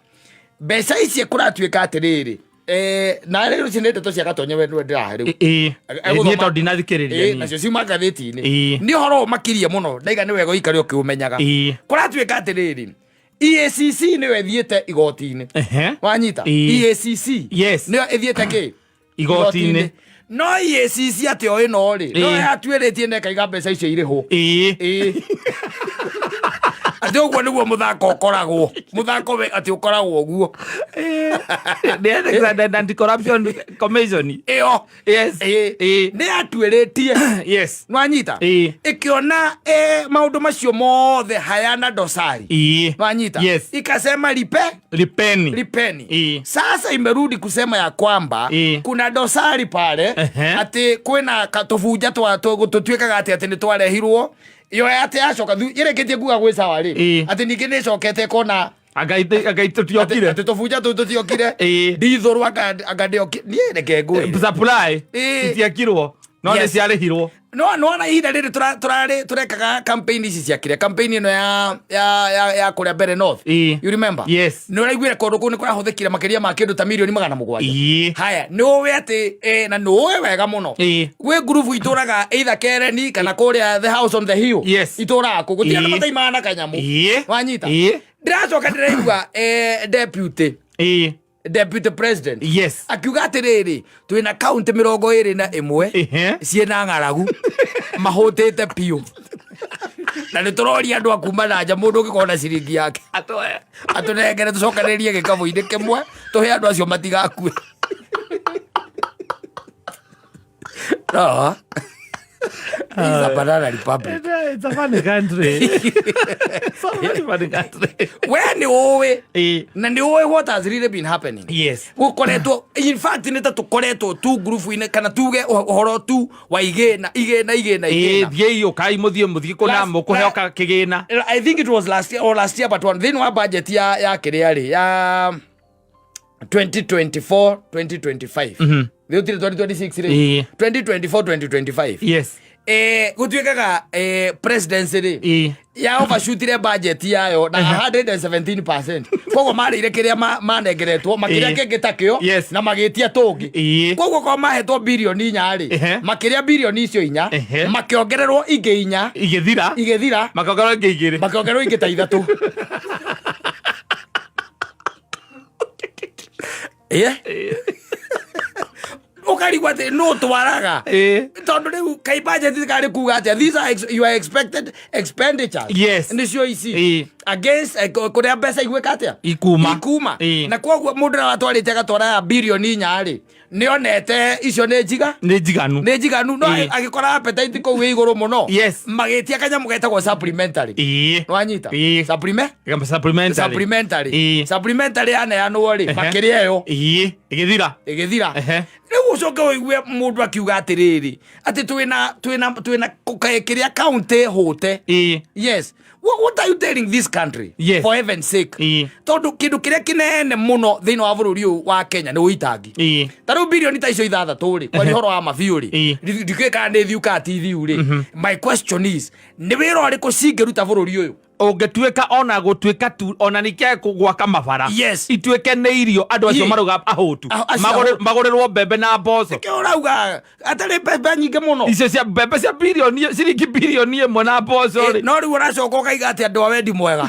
mbeca ici kũratuĩka atĩrĩrĩ, na rĩu ici nĩ ndeto cia Gatonye we nĩwe ndĩrahe rĩu. Ĩĩ. Egũthoma- Niĩ tondũ ndinathikĩrĩria niĩ. Nacio ciuma ngathĩti-inĩ. Ĩĩ. Nĩ ũhoro ũmakirie mũno, ndaiga nĩ wega ũikare ũkĩũmenyaga. Ĩĩ. Kũratuĩka atĩrĩrĩ, EACC nĩyo ĩthiĩte igoti-inĩ. Ehe. Wanyita? Ĩĩ. EACC Yes. nĩyo ĩthiĩte kĩ? Igoti-inĩ. No EACC atĩ o ĩno rĩ, no Ĩĩ. yatuĩrĩtie na ĩkaiga mbeca icio irĩhwo. Ĩĩ. Ĩĩ. Atĩ ũguo nĩguo mũthako ũkoragwo. Mũthako we atĩ ũkoragwo ũguo. The Ethics and Anti-Corruption Commission. Ĩyo. Yes. Ĩĩ. Ĩĩ. Nĩ yatuĩrĩtie. Yes. Nwanyita? Ĩĩ. Ĩkĩona maũndũ macio mothe hayana dosari. Ĩĩ. Nwanyita? Yes. Ikasema lipe Lipeni. lipeni. Ĩĩ. Sasa imerudi kusema ya kwamba Ĩĩ. kuna dosari pale Ehe. ati kwina tũbunja twa tũtuĩkaga atĩ atĩ nĩ twarehirwo yo atĩ yacoka ĩrĩkĩtie kuga gwĩ sawa rĩ Ĩĩ. atĩ ningĩ nĩ ĩcokete ĩkona Anga tũtiokire. atĩ tũbunja tũu tũtiokire Ĩĩ. ndithũrũ anga ndĩokire niĩ reke ngwĩre. Supply. Ĩĩ. Itiekirwo. No nĩ Yes. ciarĩhirwo. No nona ihinda rĩrĩ tũrarĩ tũrekaga campaign ici cia kĩrĩa campaign ĩno ya kũrĩa mbere north. Ĩĩ. You remember? Yes. Nĩ ũraiguire kũndũ kũu nĩ kũrahũthĩkire makĩria ma kĩndũ ta mirioni 700. Ĩĩ. Haya, nĩ ũĩ atĩ na nĩ ũĩ wega mũno. Ĩĩ. Gwĩ ngurubu itũraga either Kereni kana kũrĩa the house on the hill. Yes. Itũraga kũ gũtirĩ andũ Ĩĩ. mataimaga na kanyamũ. Ĩĩ. Wanyita? Ĩĩ. Ndĩracoka ndĩraigua deputy. Ĩĩ. Deputy president. Yes. Akiuga atĩrĩrĩ, twĩna kaunti 21 Ehe. ciĩna ng'aragu mahũtĩte biũ na nĩ tũroria andũ a kuma na nja mũndũ ũngĩkorwo na ciringi yake atũnengere tũcokanĩrĩrie gĩkabũ-inĩ kĩmwe tũhe andũ acio matigakue. No. It's a banana republic. It's a funny country. It's a very funny country. We nĩ ũĩ. Ĩĩ. Na nĩ ũĩ what has really been happening. Yes. Gũkoretwo, in fact nĩ ta tũkoretwo tu ngurubu-inĩ kana tuge ũhoro tu wa igĩna, igĩna, igĩna, Ĩĩ, igĩna. thiĩi ũkai mũthiĩ mũthiĩ kũna mũkũheo kĩgĩna. I think it was last year or last year but one thĩinĩ wa budget ya kĩrĩa rĩ ya 2024 2025. Rĩu tirĩ 2026 rĩ. Ĩĩ. 2024 2025. Yes. Gũtuĩkaga presidency rĩ Ĩĩ. ya overshootire budget yayo na 117%. Koguo marĩire kĩrĩa manengeretwo makĩrĩa Ĩĩ. kĩngĩ ta kĩo Yes. na magĩtia tũngĩ. Ĩĩ. Koguo korwo mahetwo birioni 4 rĩ Ehe. makĩrĩa birioni icio 4 Ehe. makĩongererwo ingĩ 4 Igĩthira. igĩthira Makĩongererwo ingĩ 2. makĩongererwo ingĩ ta 3. Ĩĩ. Ũkarigwo atĩ nũ twaraga. Ĩĩ. Tondũ rĩu kai budget karĩ kuga atĩa these are your expected expenditures. Yes. Nĩcio ici. Ĩĩ. Against kũrĩa mbeca igwĩka atĩa? Ikuma. Ikuma. Ĩĩ. Na koguo mũndũ ũrĩa watwarĩte agatwara ya birioni 4 rĩ nĩonete icio nĩ njiga? Nĩ njiganu. Nĩ njiganu no Ĩĩ. agĩkora appetite kũu ĩ igũrũ mũno. Yes. Magĩtia kanyamũ getagwo supplementary. Ĩĩ. Nĩwanyita? Ĩĩ. Supplementary. Supplementary. Ĩĩ. Supplementary yaneanwo rĩ Ehe. makĩrĩa ĩyo. Ĩĩ. Ĩgĩthira. Ĩgĩthira. Ehe. Rĩu ũcoke ũigue mũndũ akiuga atĩrĩrĩ atĩ twĩna kĩrĩa county hũte. Ĩĩ. Yes. What are you telling this country? Yes. For heaven's sake. Ĩĩ. Tondũ kĩndũ kĩrĩa kĩnene mũno thĩinĩ wa bũrũri ũyũ wa Kenya nĩ ũitangi. Ĩĩ. Ta rĩu birioni ta icio 6 rĩ, kwaria ũhoro wa mabiũ rĩ, Ĩĩ. ndikĩũĩ kana nĩ thiu kana ti thiu rĩ. My question is, nĩ wĩra ũrĩkũ cingĩruta bũrũri ũyũ? Ũngĩtuĩka ona gũtuĩka tu ona nĩkĩage gwaka mabara. Yes. Ituĩke nĩ irio andũ acio Ĩĩ. marauga ahũtu. Acio ahũtu. Magũrĩrwo mbembe na mboco. Nĩkĩo ũrauga atarĩ mbembe nyingĩ mũno. Icio cia mbembe cia birioni ciringi birioni 1 na mboco rĩ. No rĩu ũracoka ũkaiga atĩ andũ a wendi mwega.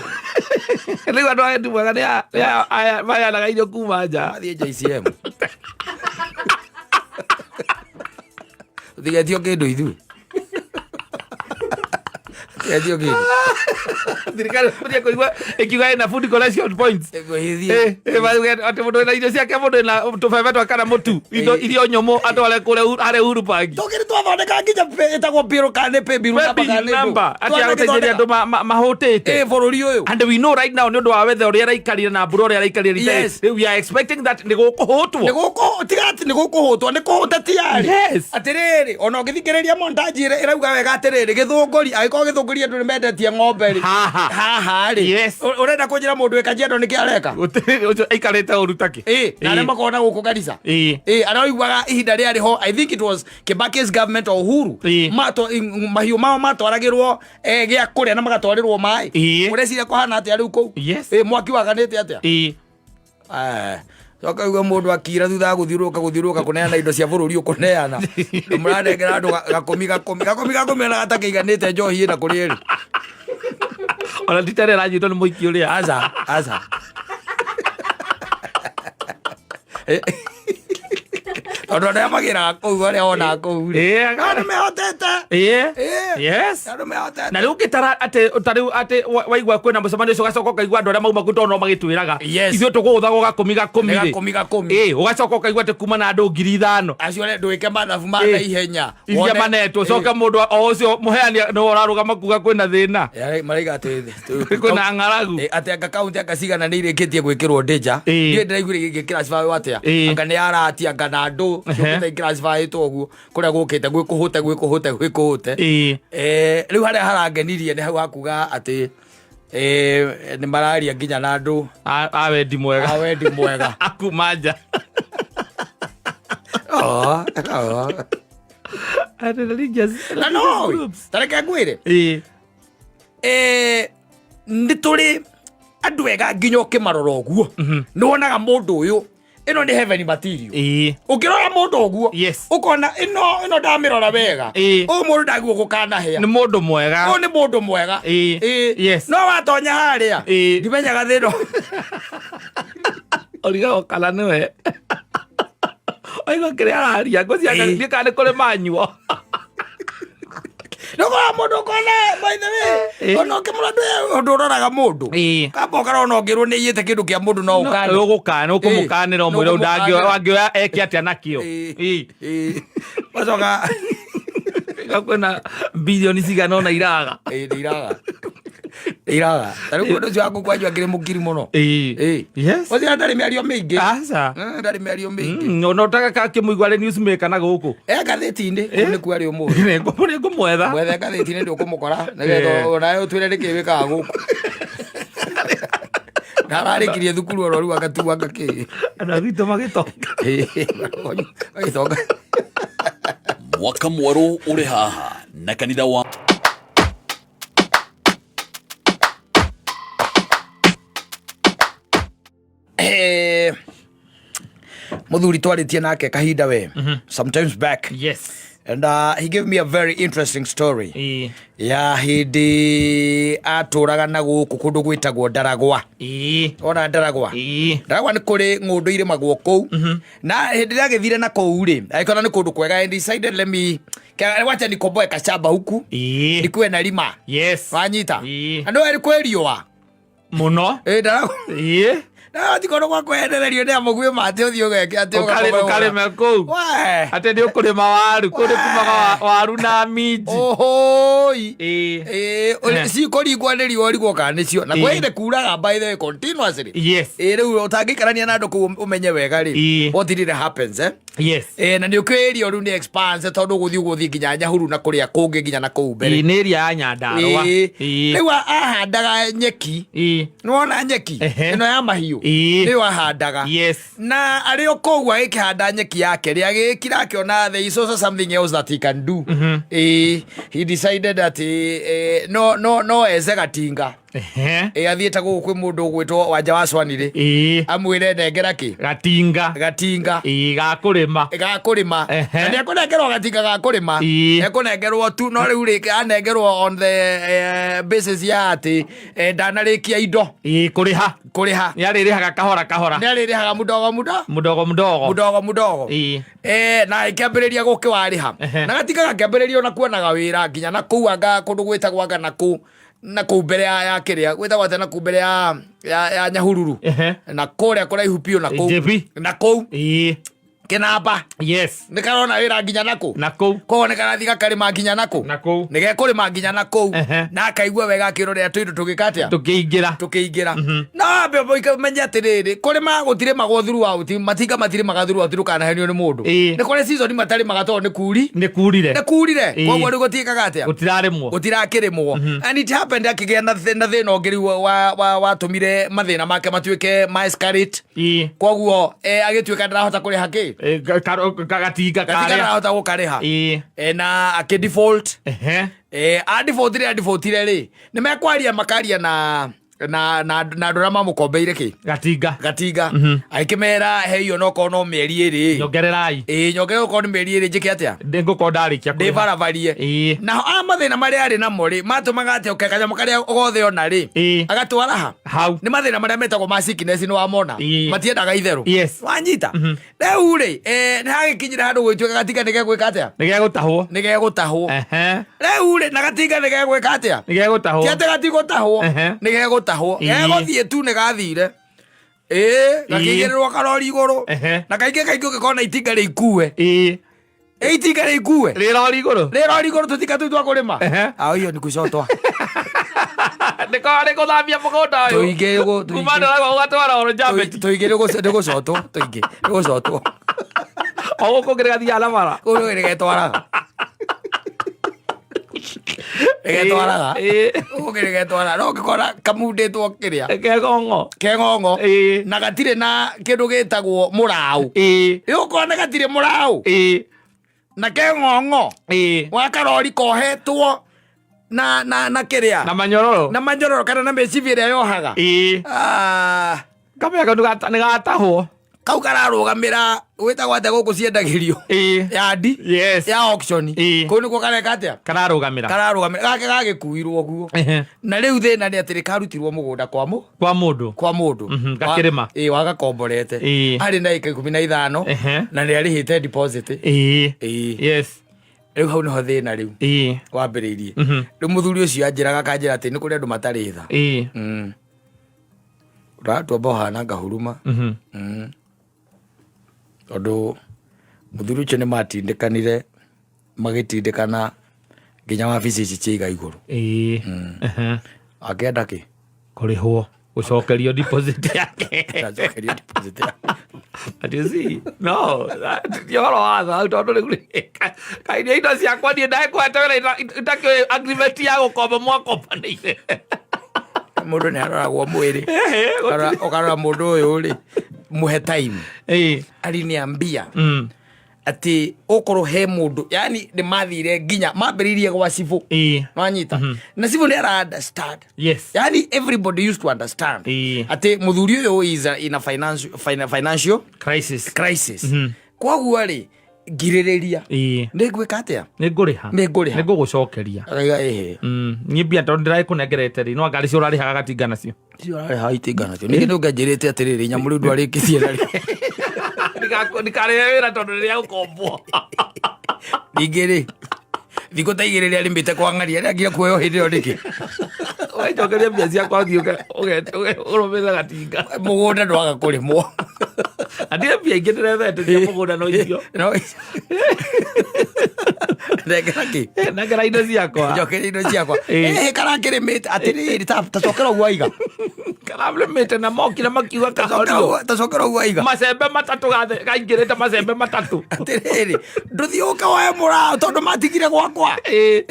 Rĩu andũ a wendi mwega nĩ aya maheanaga irio kuma nja. Mathiĩ JCM. Tũtigetio kĩndũ ithuĩ. Etio kĩndũ. Thirikari ĩbatiĩ kũigua ĩkiuga ĩna food collection points. Ĩgũhithie. Mariuge atĩ mũndũ wĩna irio ciake, mũndũ wĩna tũbebe twa kana mũtu, indo irio nyũmũ atware kũrĩa harĩa Uhuru Park. Tũkĩrĩ twathondeka nginya ĩtagwo bill kana nĩ pay bill number kana nĩ ndũ. Number atĩ agũteithĩrĩria andũ mahũtĩte. Ĩ bũrũri ũyũ. And we know right now nĩ ũndũ wa weather ũrĩa ĩraikarire na mbura ũrĩa ĩraikarire rita Yes. rĩu we are expecting that nĩ gũkũhũtwo. Nĩ gũkũ tiga atĩ nĩ gũkũhũtwo, nĩ kũhũta tiarĩ. Yes. Atĩrĩrĩ, ona ũngĩthikĩrĩria montage ĩrĩa ĩrauga wega atĩrĩrĩ, gĩthũngũri, angĩkorwo gĩthũngũri andũ nĩ mendetie ng'ombe rĩ. Haha. Haha rĩ. Yes. Ũrenda kũnjĩra mũndũ wĩ Kajiado nĩkĩ areka? Gũtirĩ ũcio aikarĩte ũru takĩ. Ĩ, na arĩa makoragwo na gũkũ Garissa. Ĩ. Ĩ, arĩa ũiguaga ihinda rĩarĩ ho, I think it was Kibaki's government or Uhuru. Ĩ. Mahiũ mao matwaragĩrwo gĩa kũrĩa na magatwarĩrwo maĩ. Ĩ. Ũreciria kũhana atĩa rĩu kũu? Yes. Ĩ, mwaki waganĩte atĩa? Ĩ. Coka uga mũndũ akira thutha wa gũthiũrũrũka gũthiũrũrũka kũneana indo cia bũrũri ũkũneana, mũranengera andũ gakũmi gakũmi gakũmi gakũmi ona gatakĩiganĩte njohi ĩna kũrĩ ĩrĩ. Ona ti ta ĩrĩa ĩranyitwo nĩ mũiki ũrĩa. Aca aca, tondũ arĩa magĩraga kũu, arĩa wonaga kũu rĩ, andũ mehotete. Ĩĩ. Yes. Andũ mehotete. Na rĩu ũngĩtara atĩ ta rĩu atĩ waigua kwĩna mũcemanio ũcio, ũgacoka ũkaigua andũ arĩa mauma kũu tondũ no magĩtwĩraga Yes. ithuĩ tũgũũthagwo gakũmi gakũmi Nĩ rĩ. gakũmi gakũmi. Ĩĩ, ũgacoka ũkaigua atĩ kuma na andũ 5,000 acio arĩa ndwĩke mathabu ma Ĩĩ. na ihenya iria manetwo, coka mũndũ o ũcio mũheani nĩwe ũrarũgama kuga kwĩna thĩna. Maraiga atĩ kwĩna ng'aragu. Atĩ anga kaunti anga cigana nĩ irĩkĩtie gwĩkĩrwo ndĩnja. Ndiũĩ ndĩraiguire gĩgĩclassify atĩa. Anga nĩ arati, anga na andũ ciũkĩte iclassifyĩtwo ũguo kũrĩa gũkĩte gwĩ kũhũte gwĩ kũhũte gwĩ kũhũte. Rĩu harĩa harangenirie nĩ hau hakuga atĩ nĩ mararia nginya na andũ a wendi mwega. A wendi mwega. Akuma nja. Oh. Atĩ religious Na no groups. tareke ngwĩre, nĩ tũrĩ andũ ega nginya ũkĩmarora ũguo nĩ wonaga mũndũ ũyũ ĩno nĩ heaven material. Ũngĩrora mũndũ ũguo ũkona ĩno ĩno ndamĩrora wega, ũyũ mũndũ ndaguo gũkanahĩa. Nĩ mũndũ mwega. Ũyũ nĩ mũndũ mwega. Yes. No watonya harĩa, ndimenyaga thĩna. Ũrigagwo kana nĩwe waigua kĩrĩa araria ngũcia. Ndiĩ kana nĩ kũrĩ manyuo. Nĩũkora mũndũ ũkona, by the way, ona ũkĩmũrora ndũĩ ũndũ ũroraga mũndũ. Kamba ũkarora ona ũngĩrwo nĩ iyĩte kĩndũ kĩa mũndũ no ũkane. Ũgũkana, ũkũmũkanĩra ũmwĩre Nĩũkũmũkanĩra. Angĩoya eke atĩa nakĩo. Wacoka Kwĩna bilioni cigana ũna iraga. Ĩ, nĩ iraga nĩ iraga. Ta rĩu mũndũ ũcio waku kwanyu akĩrĩ mũkiri mũno. Yes. Ũcio ndarĩ mĩario mĩingĩ. Aca. Ndarĩ mĩario mĩingĩ. Ona ũtagakakĩmũigua arĩ newsmaker na gũkũ. E ngathĩti-inĩ kũu nĩkuo arĩ ũmũthĩ. Nĩngũmwetha. Mwethe ngathĩti-inĩ, ndũkũmũkora nĩgetha onawe ũtwĩre nĩkĩ wĩkaga gũkũ na ararĩkirie thukuru oro rĩu agatuanga kĩ. Andũ a gwitũ magĩtonga. Agĩtonga. Mwaka mwerũ ũrĩ haha na kanitha wa Muthuri twarĩtie nake kahinda we sometimes back and he gave me a very interesting story ya hĩndĩ atũraga na gũkũ kũndũ gwĩtagwo Ndaragwa. Ona Ndaragwa. Ndaragwa nĩ kũrĩ ng'ũndũ irĩmagwo kũu, na hĩndĩ ĩrĩa agĩthire na kũu rĩ, agĩkora nĩ kũndũ kwega and decided, let me wacha nikomboe kashamba huku nikuwe na lima. Wanyita? Na nĩ kwĩ riũa Mũno. Ĩ, Ndaragwa. Na ti kũndũ gwa kweherererio nĩ amũguĩ matĩ ũthiĩ ũgeke atĩ Ũkarĩme kũu. We. Atĩ nĩ ũkũrĩma waru kũu, nĩ kumaga waru na minji. Ohoi. Ĩĩ. Cikũringwo nĩ riũa ũrigwo kana nĩcio na kwĩ kuraga, by the way, continuously. Ĩĩ, rĩu ũtangĩikarania na andũ kũu ũmenye wega rĩ what really happens, eh? Ĩĩ, na nĩ ũkĩũĩ area rĩu nĩ expanse tondũ gũthiĩ gũthiĩ nginya Nyahuru na kũrĩa kũngĩ nginya na kũu mbere. Ĩĩ, nĩ area ya Nyandarũa. Rĩu ahandaga nyeki. Nĩwona nyeki ĩno ya mahiũ nĩyo ahandaga. Na arĩ o kũu agĩkĩhanda nyeki yake rĩ, agĩkira akĩona there is also something else that he can do. He decided that no eze gatinga. Ĩ athiĩte gũkũ kwĩ mũndũ ũgwĩtwo Wanja wa Cwanire, amwĩre nengera kĩ? Gatinga. Gatinga. Ĩĩ, ga kũrĩma. Ga kũrĩma. Na nĩ ekũnengerwo gatinga ga kũrĩma. Ekũnengerwo tu, no rĩu rĩ, anengerwo on the basis ya atĩ ndanarĩkia indo. Ĩĩ, kũrĩha. Kũrĩha. Nĩ arĩrĩhaga kahora kahora. Nĩ arĩrĩhaga mudogo mudo mudogo mudogo. Mudogo mudogo. Na ĩkĩambĩrĩria gũkĩwarĩha. Na gatinga gakĩambĩrĩria ona kuonaga wĩra nginya na kũu anga kũndũ gwĩtagwo anga na kũu na kũu mbere ya kĩrĩa gwĩtagwo atĩa, na kũu mbere ya Nyahururu, na kũrĩa kũraihu biũ na kũu. JP. Na kũu kĩnamba. Nĩ karona wĩra nginya na kũu. Na kũu. Koguo nĩ karathiĩ gakarĩma nginya na kũu. Na kũu. Nĩ gekũrĩma nginya na kũu. Na akaigua wega akĩrorera tũindo tũgĩka atĩa? Tũkĩingĩra. Tũkĩingĩra. No ambe ũmenye atĩrĩrĩ, kũrĩma gũtirĩmagwo throughout, matinga matirĩmaga throughout, ndũkanahenio nĩ mũndũ. Nĩ kũrĩ season matarĩmaga tondũ nĩ kuri. Nĩ kurire. Nĩ kurire. Koguo rĩu gũtiĩkaga atĩa? Gũtirarĩmwo. Gũtirakĩrĩmwo. And it happened akĩgĩa na thĩna ũngĩ rĩu watũmire mathĩna make matuĩke ma escalate. Koguo agĩtuĩka ndarahota kũrĩha kĩ? Gatinga Gatinga karĩa. Ndarahota gũkarĩha. Na akĩ default. A defaultire, a defaultire rĩ, nĩ mekwaria makaria na andũ arĩa mamũkombeire kĩ? Gatinga. Gatinga. Agĩkĩmera heio no korwo no mĩeri 2. Nyongererai. Ĩĩ, nyongerera okorwo nĩ mĩeri 2, njĩke atĩa? Ndĩngũkorwo ndarĩkia kũrĩha. Ndĩbarabarie. Naho a mathĩna marĩa arĩ namo rĩ, matũmaga atĩ oke kanyamũ karĩa gothe ona rĩ, agatwara ha? Hau. Nĩ mathĩna marĩa metagwo ma sickness, nĩ wamona? Matiendaga itherũ. Wanyita? Rĩu rĩ, nĩ hagĩkinyire handũ gwĩtuĩka gatinga nĩ gegwĩka atĩa? Nĩ gegũtahwo. Nĩ gegũtahwo. Rĩu rĩ, na gatinga nĩ gegwĩka atĩa? Nĩ gegũtahwo. Ti atĩ gatigũtahwo, nĩ gegũtahwo. Gegũthiĩ tu, nĩ gathire. Ĩĩ, gakĩigĩrĩrwo karori igũrũ. Na kaingĩ kaingĩ ũngĩkona itinga rĩikue. Ĩ itinga rĩikue. Rĩ rori igũrũ. Rĩ rori igũrũ, tũtinga tũu twa kũrĩma. Ao hiyo ni kucotwa. Nĩko nĩ gũthambia mũgũnda ũyũ. Tũingĩ Kuma ndoragwo ũgatwara oro njambeti. Tũingĩ nĩ gũcotwo, tũingĩ nĩ gũcotwo. O gũkũ ngĩ gathiaga na bara. Kũu nĩ getwaraga. Nĩ getwaraga. Gũkũ nĩ getwaraga. No ũngĩkora kamundĩtwo kĩrĩa. Keng'ong'o. Keng'ong'o. Na gatirĩ na kĩndũ gĩtagwo mũraũ. Ĩ ũkona gatirĩ mũraũ. Na keng'ong'o. Wa karori kohetwo na kĩrĩa. Na manyororo. Na manyororo kana na mĩcibi ĩrĩa yohaga. Kamĩa kau nĩ gatahwo. Kau kararũgamĩra gwĩtagwo atĩa gũkũ ciendagĩrio? Yandi. Ya auction. Kũu nĩkuo kareka atĩa? Kararũgamĩra. Kararũgamĩra. Gake gagĩkuirwo guo. Na rĩu thĩna nĩ atĩrĩ, karutirwo mũgũnda kwa mũ? Kwa mũndũ. Kwa mũndũ. Gakĩrĩma. Ĩĩ, wagakomborete. Arĩ na ĩka 15 na nĩ arĩhĩte deposit. Rĩu hau nĩho thĩna rĩu wambĩrĩirie. Rĩu mũthuri ũcio anjĩraga, akanjĩra atĩ nĩ kũrĩ andũ matarĩ tha. Ũratua ũhana ngahuruma. Tondũ mũthuri ũcio nĩ matindĩkanire, magĩtindĩkana nginya wabici ici cia iga igũrũ. Akĩenda kĩ? Kũrĩhwo, gũcokerio deposit yake. Acokerio deposit yake. But you see, no, ti ũhoro wa tha tondũ rĩu rĩ, kaĩ indo ciakwa niĩ ndagĩkwete wĩra itakĩũĩ agreement ya gũkomba mwakombanĩire. Mũndũ nĩ aroragwo mwĩrĩ. Ũkarora mũndũ ũyũ rĩ, mũhe time. Aliniambia atĩ okorwo he mũndũ, yani nĩ mathire nginya mambĩrĩirie gwa cibũ. Wanyita? Na cibũ nĩ ara understand. Yani everybody used to understand atĩ mũthuri ũyũ is in a financial crisis. Crisis. Koguo rĩ, ngirĩrĩria. Nĩ ngwĩka atĩa? Nĩ ngũrĩha. Nĩ ngũrĩha. Nĩ ngũgũcokeria. Akauga ĩhĩ. Niĩ mbia tondũ ndĩragĩkũnengerete rĩ, no ngari cio ũrarĩhaga gatinga nacio. Icio ũrarĩha itinga nacio. Ningĩ nĩ ũngĩanjĩrĩte atĩrĩrĩ, nyamũ rĩu ndwarĩkĩtie narĩ. Ndikarĩhe wĩra tondũ rĩrĩa gũkombwo. Ningĩ rĩ, thikũ ta 2 rĩrĩa arĩmĩte kwa ng'aria, rĩangire kuoywo hĩndĩ ĩyo nĩkĩ? Ũgacokeria mbia ciakwa, ũthiĩ ũrũmĩrĩre gatinga. Mũgũnda ndwaga kũrĩmwo. Na ndirĩ mbia ingĩ ndĩrethete cia mũgũnda no icio. No icio. Nengera kĩ? Nengera indo ciakwa. Njokeria indo ciakwa. Ĩhĩ, karakĩrĩmĩte atĩrĩrĩ, ta cokera ũguo waiga. Karamrĩmĩte na mokire makiuga kahorio. Tacokera ũguo aiga. Macembe matatũ gaingĩrĩte macembe matatũ. Atĩrĩrĩ, ndũthiĩ ũkawoe mũraũ tondũ matigire gwakwa. Ĩĩ.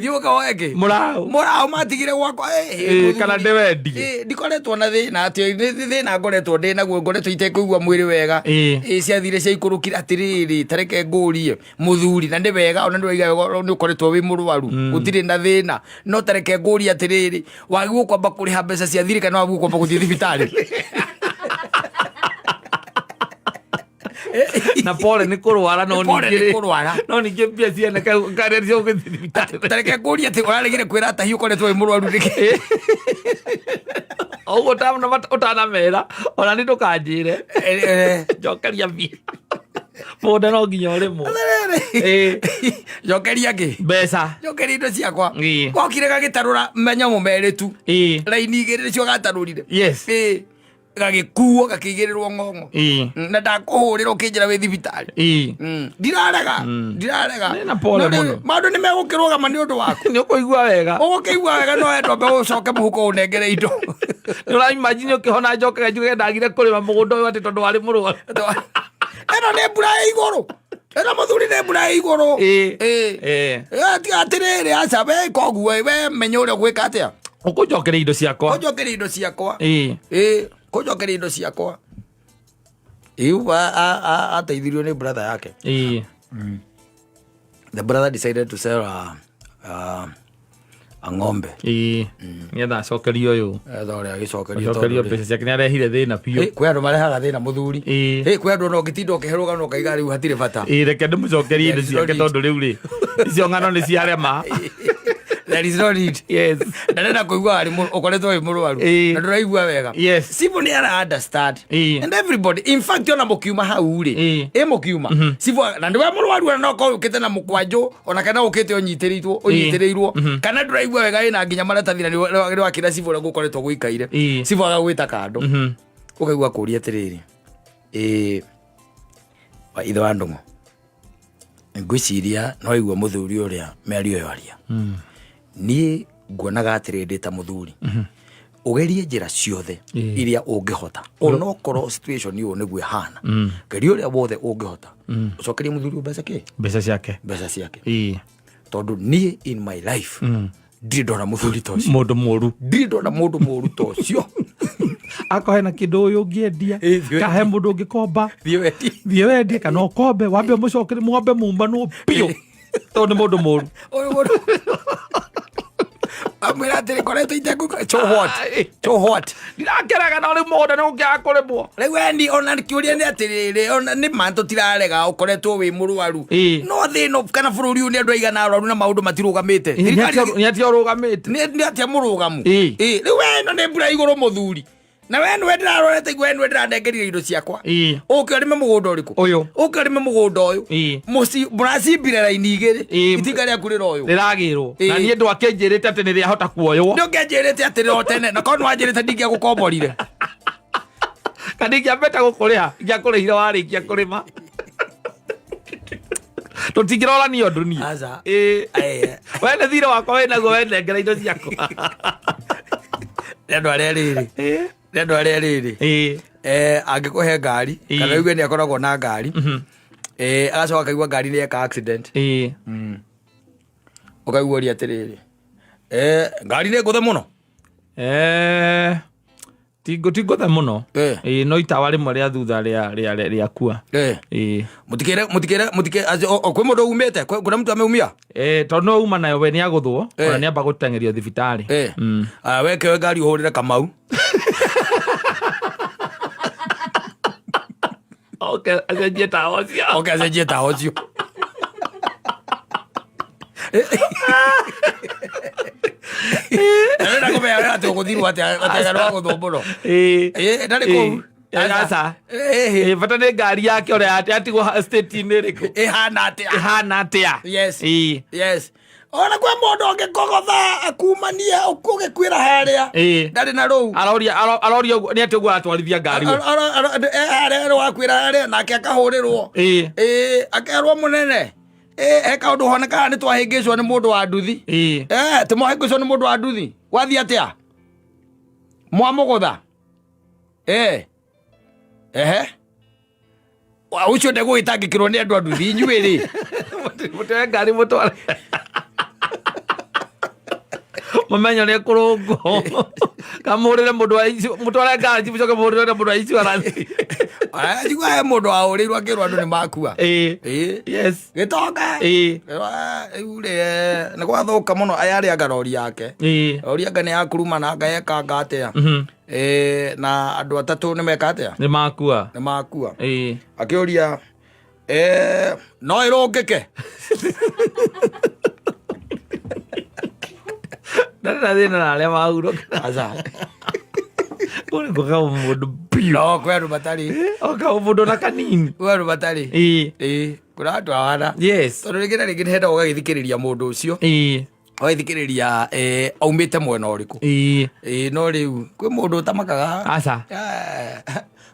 Thiĩ ũkawoe kĩ? Mũraũ. Mũraũ matigire gwakwa. Ĩĩ, kana ndĩwendie. Ĩĩ, ndikoretwo na thĩna atĩ nĩ thĩna ngoretwo ndĩ naguo, ngoretwo itekũigua mwĩrĩ wega. Ĩĩ. Ĩĩ, ciathire ciaikũrũkire. Atĩrĩrĩ, ta reke ngũrie mũthuri, na nĩ wega ona nĩ waiga wega nĩ ũkoretwo wĩ mũrwaru, gũtirĩ na thĩna, no ta reke ngũrie atĩrĩrĩ, wagĩrĩirwo kwamba kũrĩha mbeca cia thirĩ kana wagĩrĩirwo kwamba gũthiĩ thibitarĩ? Na pole nĩ kũrwara, no Pole nĩ ningĩ kũrwara. No ningĩ mbia ciene karĩa cia gũthiĩ thibitarĩ. Ta reke ngũrie atĩ ũraregire kwĩra atahi ũkoretwo wĩ mũrwaru nĩkĩ? Ũguo ũtanamera ona nĩ ndũkanjĩre. Njokeria mbia. Mũgũnda no nginya ũrĩmwo. Atĩrĩrĩ. Njokeria kĩ? Mbeca. Njokeria indo ciakwa. Ĩĩ. Gokire gagĩtarũra manyamũ merĩ tu. Ĩĩ. Raini igĩrĩ nĩcio gatarũrire. Yes. Ĩĩ. Gagĩkuo gakĩigĩrĩrwo ng'ong'o. Ĩĩ. Na ndakũhũrĩra ũkĩnjĩra wĩ thibitarĩ. Ĩĩ. Ndirarega. Ndirarega. Nĩ na pole No rĩu, mũno. maũndũ nĩ megũkĩrũgama nĩ ũndũ waku. Nĩ ũkũigua wega. Ũgũkĩigua wega no wenda ũmbe ũcoke mũhuko ũnengere indo. Nĩ ũraimagine ũkĩhona njokaga njuge ndagire kũrĩma mũgũnda ũyũ atĩ tondũ warĩ mũrwaru. Ĩno nĩ mbura ya igũrũ. Ĩno mũthuri nĩ mbura ya igũrũ. Ĩĩ. Ĩĩ. Ĩĩ. Ĩĩ, tiga atĩrĩrĩ, aca, we koguo, we menya ũrĩa ũgwĩka atĩa. Ũkũnjokeria indo ciakwa. Ũnjokeria indo ciakwa. Ĩĩ. Ĩĩ, kũnjokeria indo ciakwa. Ĩĩ, ateithirio nĩ brother yake. Ĩĩ. The brother decided to sell a ng'ombe. Ĩĩ. Nĩgetha acokerio ũyũ. Etha ũrĩa agĩcokerio Acokerio tondũ rĩ- mbeca ciake nĩ arehire thĩna biũ. Ĩ, kwĩ andũ marehaga thĩna mũthuri. Ĩĩ. Ĩ, kwĩ andũ ona ũngĩtinda ũkĩherũga na ũkaiga rĩu hatirĩ bata. Ĩĩ, reke ndĩmũcokerie indo There is no ciake need. tondũ rĩu rĩ, icio ng'ano nĩ ciarema. There is no need. Yes. Ndarenda kũigua arĩ ũkoretwo wĩ mũrwaru. Ĩĩ. Na ndũraigua wega. Yes. Cibũ nĩ ara understand. Ĩĩ. And everybody, in fact ona mũkiuma hau rĩ. Ĩĩ. Ĩ mũkiuma. Cibũ na nĩwe mũrwaru ona no korwo ũkĩte na mũkwanjũ ona kana ũkĩte ũnyitĩrĩirwo, ũnyitĩrĩirwo. Kana ndũraigua wega wĩna nginya maratathi na nĩ wakĩra cibũ ũrĩa gũkoretwo gũikaire. Ĩĩ. Cibũ agagwĩta kando. Ũkaigua kũria atĩrĩrĩ. Ĩĩ, wa ithe wa Ndũng'ũ. Ngwĩciria no waigua mũthuri ũrĩa mĩario ĩyo aria. Niĩ nguonaga atĩrĩ ndĩ ta mũthuri. Ũgerie njĩra ciothe Ĩĩ. iria ũngĩhota. Onokorwo situation ũũ nĩguo ĩhana. Geria ũrĩa wothe ũngĩhota. Ũcokerie mũthuri ũyũ mbeca kĩ? Mbeca ciake. Mbeca ciake. Ĩĩ. Tondũ niĩ in my life ndirĩ ndona mũthuri ta ũcio. Mũndũ mũru. Ndirĩ ndona mũndũ mũru ta ũcio. Akorwo hena kĩndũ ũyũ ũngĩendia, Ĩĩ, thiĩ kana he mũndũ ũngĩkomba, Thiĩ wendie. thiĩ wendie kana ũkombe, wambe ũmũcokere, mwambe mumbanwo biũ. Tondũ nĩ mũndũ mũru. Ũyũ mũndũ. Amwĩra atĩrĩ, koretwo itekũigua. So what? So what? Ndirakenaga no rĩu mũgũnda nĩ ũngĩaga kũrĩmwo. Rĩu we ona kĩũria nĩ atĩrĩrĩ, ona nĩ ma tũtirarega ũkoretwo wĩ mũrwaru. Ĩĩ. No thĩ ĩno kana bũrũri ũyũ nĩ andũ aigana arwaru na maũndũ matirũgamĩte. Ĩĩ, nĩ atĩa ũrũgamĩte? Nĩ atĩa mũrũgamu? Ĩĩ. Ĩĩ, rĩu we ĩno nĩ mbura igũrũ mũthuri. Na we nĩwe ndĩrarorete igwe, nĩwe ndĩranengerire indo ciakwa. Ĩĩ. Ũke ũrĩme mũgũnda ũrĩkũ? Ũyũ. Ũke ũrĩme mũgũnda ũyũ. Ĩĩ. Mũracimbire raini igĩrĩ. Ĩĩ. Itinga rĩaku rĩroywo. Rĩragĩrwo. Ĩĩ. Na niĩ ndwakĩnjĩrĩte atĩ nĩ rĩahota kuoywo. Nĩ ũngĩanjĩrĩte atĩ o tene, na korwo nĩ wanjĩrĩte ndingĩagũkomborire. Kana ingĩambĩte gũkũrĩha, ingĩakũrĩhire warĩkia kũrĩma. Tũtingĩrorania ũndũ niĩ. Aca. Ĩĩ. Aye. We nĩ thirĩ wakwa wĩnaguo wenengera indo ciakwa. Nĩ andũ arĩa rĩrĩ. Ĩĩ. Nĩ andũ arĩa rĩrĩ. Ĩĩ. Angĩkũhe ngari, Ĩĩ. kana uge nĩ akoragwo na ngari. Agacoka akaigua ngari nĩ yeka accident. Ĩĩ. Ũkaigua ũria atĩrĩrĩ. Ngari nĩ ngũthe mũno? Ti ngũthe mũno. Ĩĩ. Ĩĩ, no itawa rĩmwe rĩa thutha rĩakua. Ĩĩ. Ĩĩ. Mũtikĩre, mũtikĩre, mũtikĩre, acio, o, kwĩ mũndũ umĩte? Kwĩ, kuna mtu ameumia? Tondũ no uma nayo we nĩagũthwo, Ĩĩ. ona nĩamba gũteng'erio thibitarĩ. Ĩĩ. We kĩoe ngari ũhũrĩre Kamau. Okay, acenjie tawa ũcio. Okay, acenjie tawa ũcio. Ndĩrenda kũmenya wega atĩ ũgũthirwo atĩa, atĩ kana wagũthwo mũno. Ĩĩ. Ĩĩ, ndarĩ kũu. Ĩĩ. Aca. Ĩĩ. Ĩĩ, bata nĩ ngari yake ũrĩa yatigwo state-inĩ ĩrĩkũ. Ĩhana atĩa? Ĩhana atĩa? Yes. Ĩĩ. Yes. Ona kwĩ mũndũ ũngĩkogotha akumanie ũgĩkuĩra harĩa. Ĩĩ. Ndarĩ na rũu. Aroria, aroria ũguo, nĩ atĩ ũguo aratwarithia ngari we. Harĩa wakuĩra harĩa nake akahũrĩrwo. Ĩĩ. Ĩĩ, akerwo mũnene. Ĩĩ, he kaũndũ honekaga nĩ twahĩngĩcwo nĩ mũndũ wa nduthi. Ĩĩ. Tĩ mwahĩngĩcwo nĩ mũndũ wa nduthi. Gwathiĩ atĩa? Mwamũgũtha. Eh. Ehe. Ũcio ndegũgĩtangĩkĩrwo nĩ andũ a nduthi inyuĩ rĩ. Mũtoe ngari mũtware. Mũmenye ũrĩa kũrũngwo. Kamũhũrĩre mũndũ wa mũtware ngari mũcoke mũhũrĩre mũndũ wa insurance. Njigua he mũndũ wahũrĩirwo akĩrwo andũ nĩ makua. Ĩĩ. Yes. Gĩtonga. Ĩĩ. Rĩu rĩ nĩ gwathũka mũno aya arĩanga rori yake. Ĩĩ. Rori anga nĩ yakurumana anga yekanga atĩa. Na andũ atatũ nĩ meka atĩa? Nĩ makua. Nĩ makua. Ĩĩ. Akĩũria no ĩrũngĩke. Ndarĩ na thĩna na arĩa mahurũka. Aca. Kũu nĩ kũga mũndũ biũ. No kwĩ andũ matarĩ. Oka mũndũ na kanini. Kwĩ andũ matarĩ. Ĩĩ. Ĩĩ. Kũrĩ andũ ahana. Yes. Tondũ rĩngĩ na rĩngĩ nĩ hendaga ũgagĩthikĩrĩria mũndũ ũcio. Ĩĩ. Ũgagĩthikĩrĩria aumĩte mwena ũrĩkũ. Ĩĩ. Ĩĩ no rĩu kwĩ mũndũ ũtamakaga. Aca.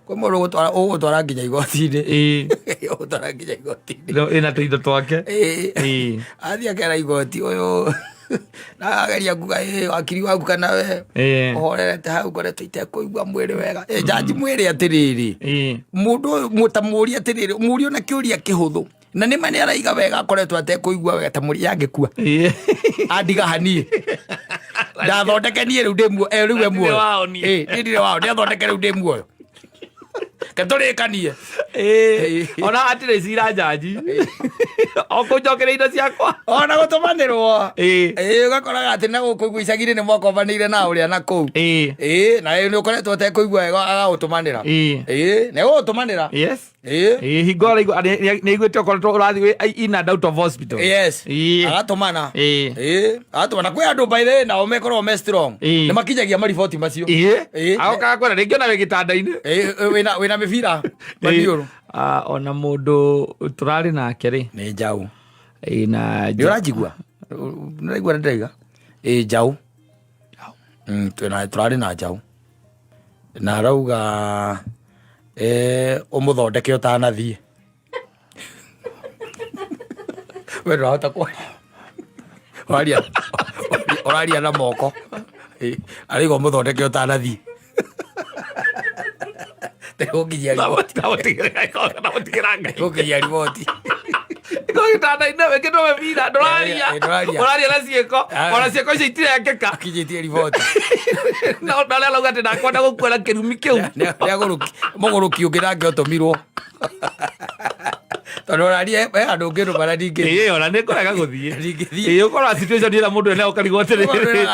Kwĩ mũndũ ũgũtwara nginya igoti-inĩ. Ĩĩ. Ũgũtwara nginya igoti-inĩ. Ĩna tũindo twake. Ĩĩ. Ĩĩ. Athiĩ akera igoti ũyũ na ageria kuga ĩ wakiri waku kana we Ĩĩ. ũhorerete hau ngoretwo itekũigua mwĩrĩ wega. Ĩ jaji mwĩre atĩrĩrĩ. Ĩĩ. Mũndũ ũyũ mũtamũrie atĩrĩrĩ mũrie ona kĩũria kĩhũthũ. Na nĩ ma nĩ araiga wega akoretwo atekũigua wega ta mũri yangĩkua. Ĩĩ. Andiga haniĩ. Ndathondeke niĩ rĩu ndĩ muoyo. Rĩu e muoyo. Ndirĩ wao niĩ. Ĩĩ, niĩ ndirĩ wao. Nĩathondeke rĩu ndĩ muoyo. Ke tũrĩkanie. Ĩĩ. Ona hatirĩ cira njanji. O kũnjokeria indo ciakwa. Ona gũtũmanĩrwo. Ĩĩ. Ĩĩ, ũgakoraga atĩ na gũkũ ũguo icagi-inĩ nĩ mwakombanĩire na ũrĩa na kũu. Ĩĩ. Ĩĩ, na nĩ ũkoretwo ũtekũigua wega agagũtũmanĩra. Ĩĩ. Ĩĩ, nĩ egũgũtũmanĩra. Yes. Ĩĩ. Ĩĩ, hingo araigua nĩ aiguĩte ũkoretwo ũrathiĩ wĩ in and out of hospital. Yes. Ĩĩ. Agatũmana. Ĩĩ. Ĩĩ, agatũmana. Kwĩ andũ by the way nao mekoragwo me strong. Ĩĩ. Nĩ makinyagia mariboti macio. Ĩĩ. Ĩĩ. Agokaga kwĩra rĩngĩ ona wĩ gĩtanda-inĩ. Ĩĩ, wĩna mĩbira maniũrũ. Ona mũndũ tũrarĩ nake rĩ. Nĩ njaũ. Ĩĩ, na Nĩ ũranjigua? Nĩ ũraigua nĩ ndĩraiga? Ĩĩ, njaũ. Tũrarĩ na njaũ. Na arauga ũmũthondeke ũtanathiĩ. We ndũrahota kwaria. Ũraria ũraria na moko. Arauga ũmũthondeke ũtanathiĩ. Ndĩgũkinyia riboti. Ndamũtigĩra Ngai. Ndĩgũkinyia riboti. Iko gĩtanda-inĩ wĩkĩtwo mĩbira ndũraria. Ndũraria. Ũraria na ciĩko. Ah. Ona ciĩko icio itirekĩka. Akinyĩtie riboti. Na ũrĩa arauga atĩ ndakwenda gũkua na kĩrumi kĩu. Mũgũrũki ũngĩ nake ũtũmirwo. Tondũ ũraria he handũ ũngĩrũma na ningĩ. Ĩĩ, ona nĩ ngũrega gũthiĩ. Ndingĩthiĩ. Ĩĩ, ũkorwo situation ĩrĩa mũndũ ena ũkarigwo atĩrĩrĩ.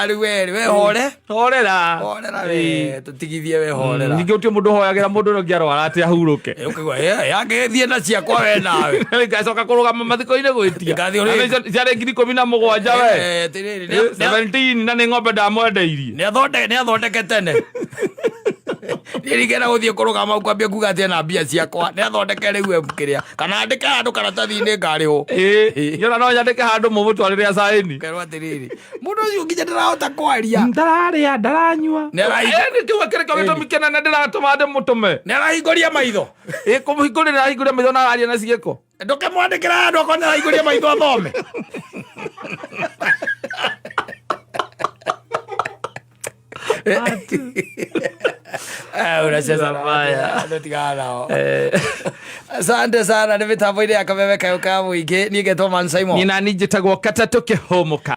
Rĩu we we hore. Horera. Horera we tũtigithie we horera. Ningĩ gũtirĩ mũndũ ũhoyagĩra mũndũ ũrĩa ũngĩ arwara atĩ ahurũke. Ũkaigua yangĩthiĩ na ciakwa we nawe. Ngacoka kũrũgama mathiko-inĩ gwĩtia. Ngathiĩ ũrĩ- Na nĩcio ciarĩ 17,000 we. Atĩrĩrĩ 17 na nĩ ng'ombe ndamwendeirie. nĩ athondeke tene. Niĩ ningĩenda gũthiĩ kũrũgama ũkwambia kuga atĩ ena mbia ciakwa. Nĩ athondeke rĩu kĩrĩa. Kana andĩke handũ karatathi-inĩ ngarĩhwo. Ĩĩ, yona no nyandĩke handũ mũmũtwarĩre acaĩni. Kerwo atĩrĩrĩ. Mũndũ ũcio nginya ndarahota kwaria. Ndararĩa, ndaranyua. Nĩ Nĩ kĩu kĩrĩ kĩo gĩtũmi kĩnene ndĩratũma ndĩmũtũme. Nĩ arahingũria maitho. Ĩĩ, kũmũhingũrĩra arahingũria maitho na araria na ciĩko. Ndũkĩmwandĩkĩra handũ akorwo nĩ arahingũria maitho athome. Unacheza na watu, tigana nao. Asante sana nĩ mĩtambo-inĩ ya kameme kayũ ka mũingĩ niĩ ngetwo Man Simon. Nina njĩtagwo Katatũ Kĩhũmũka.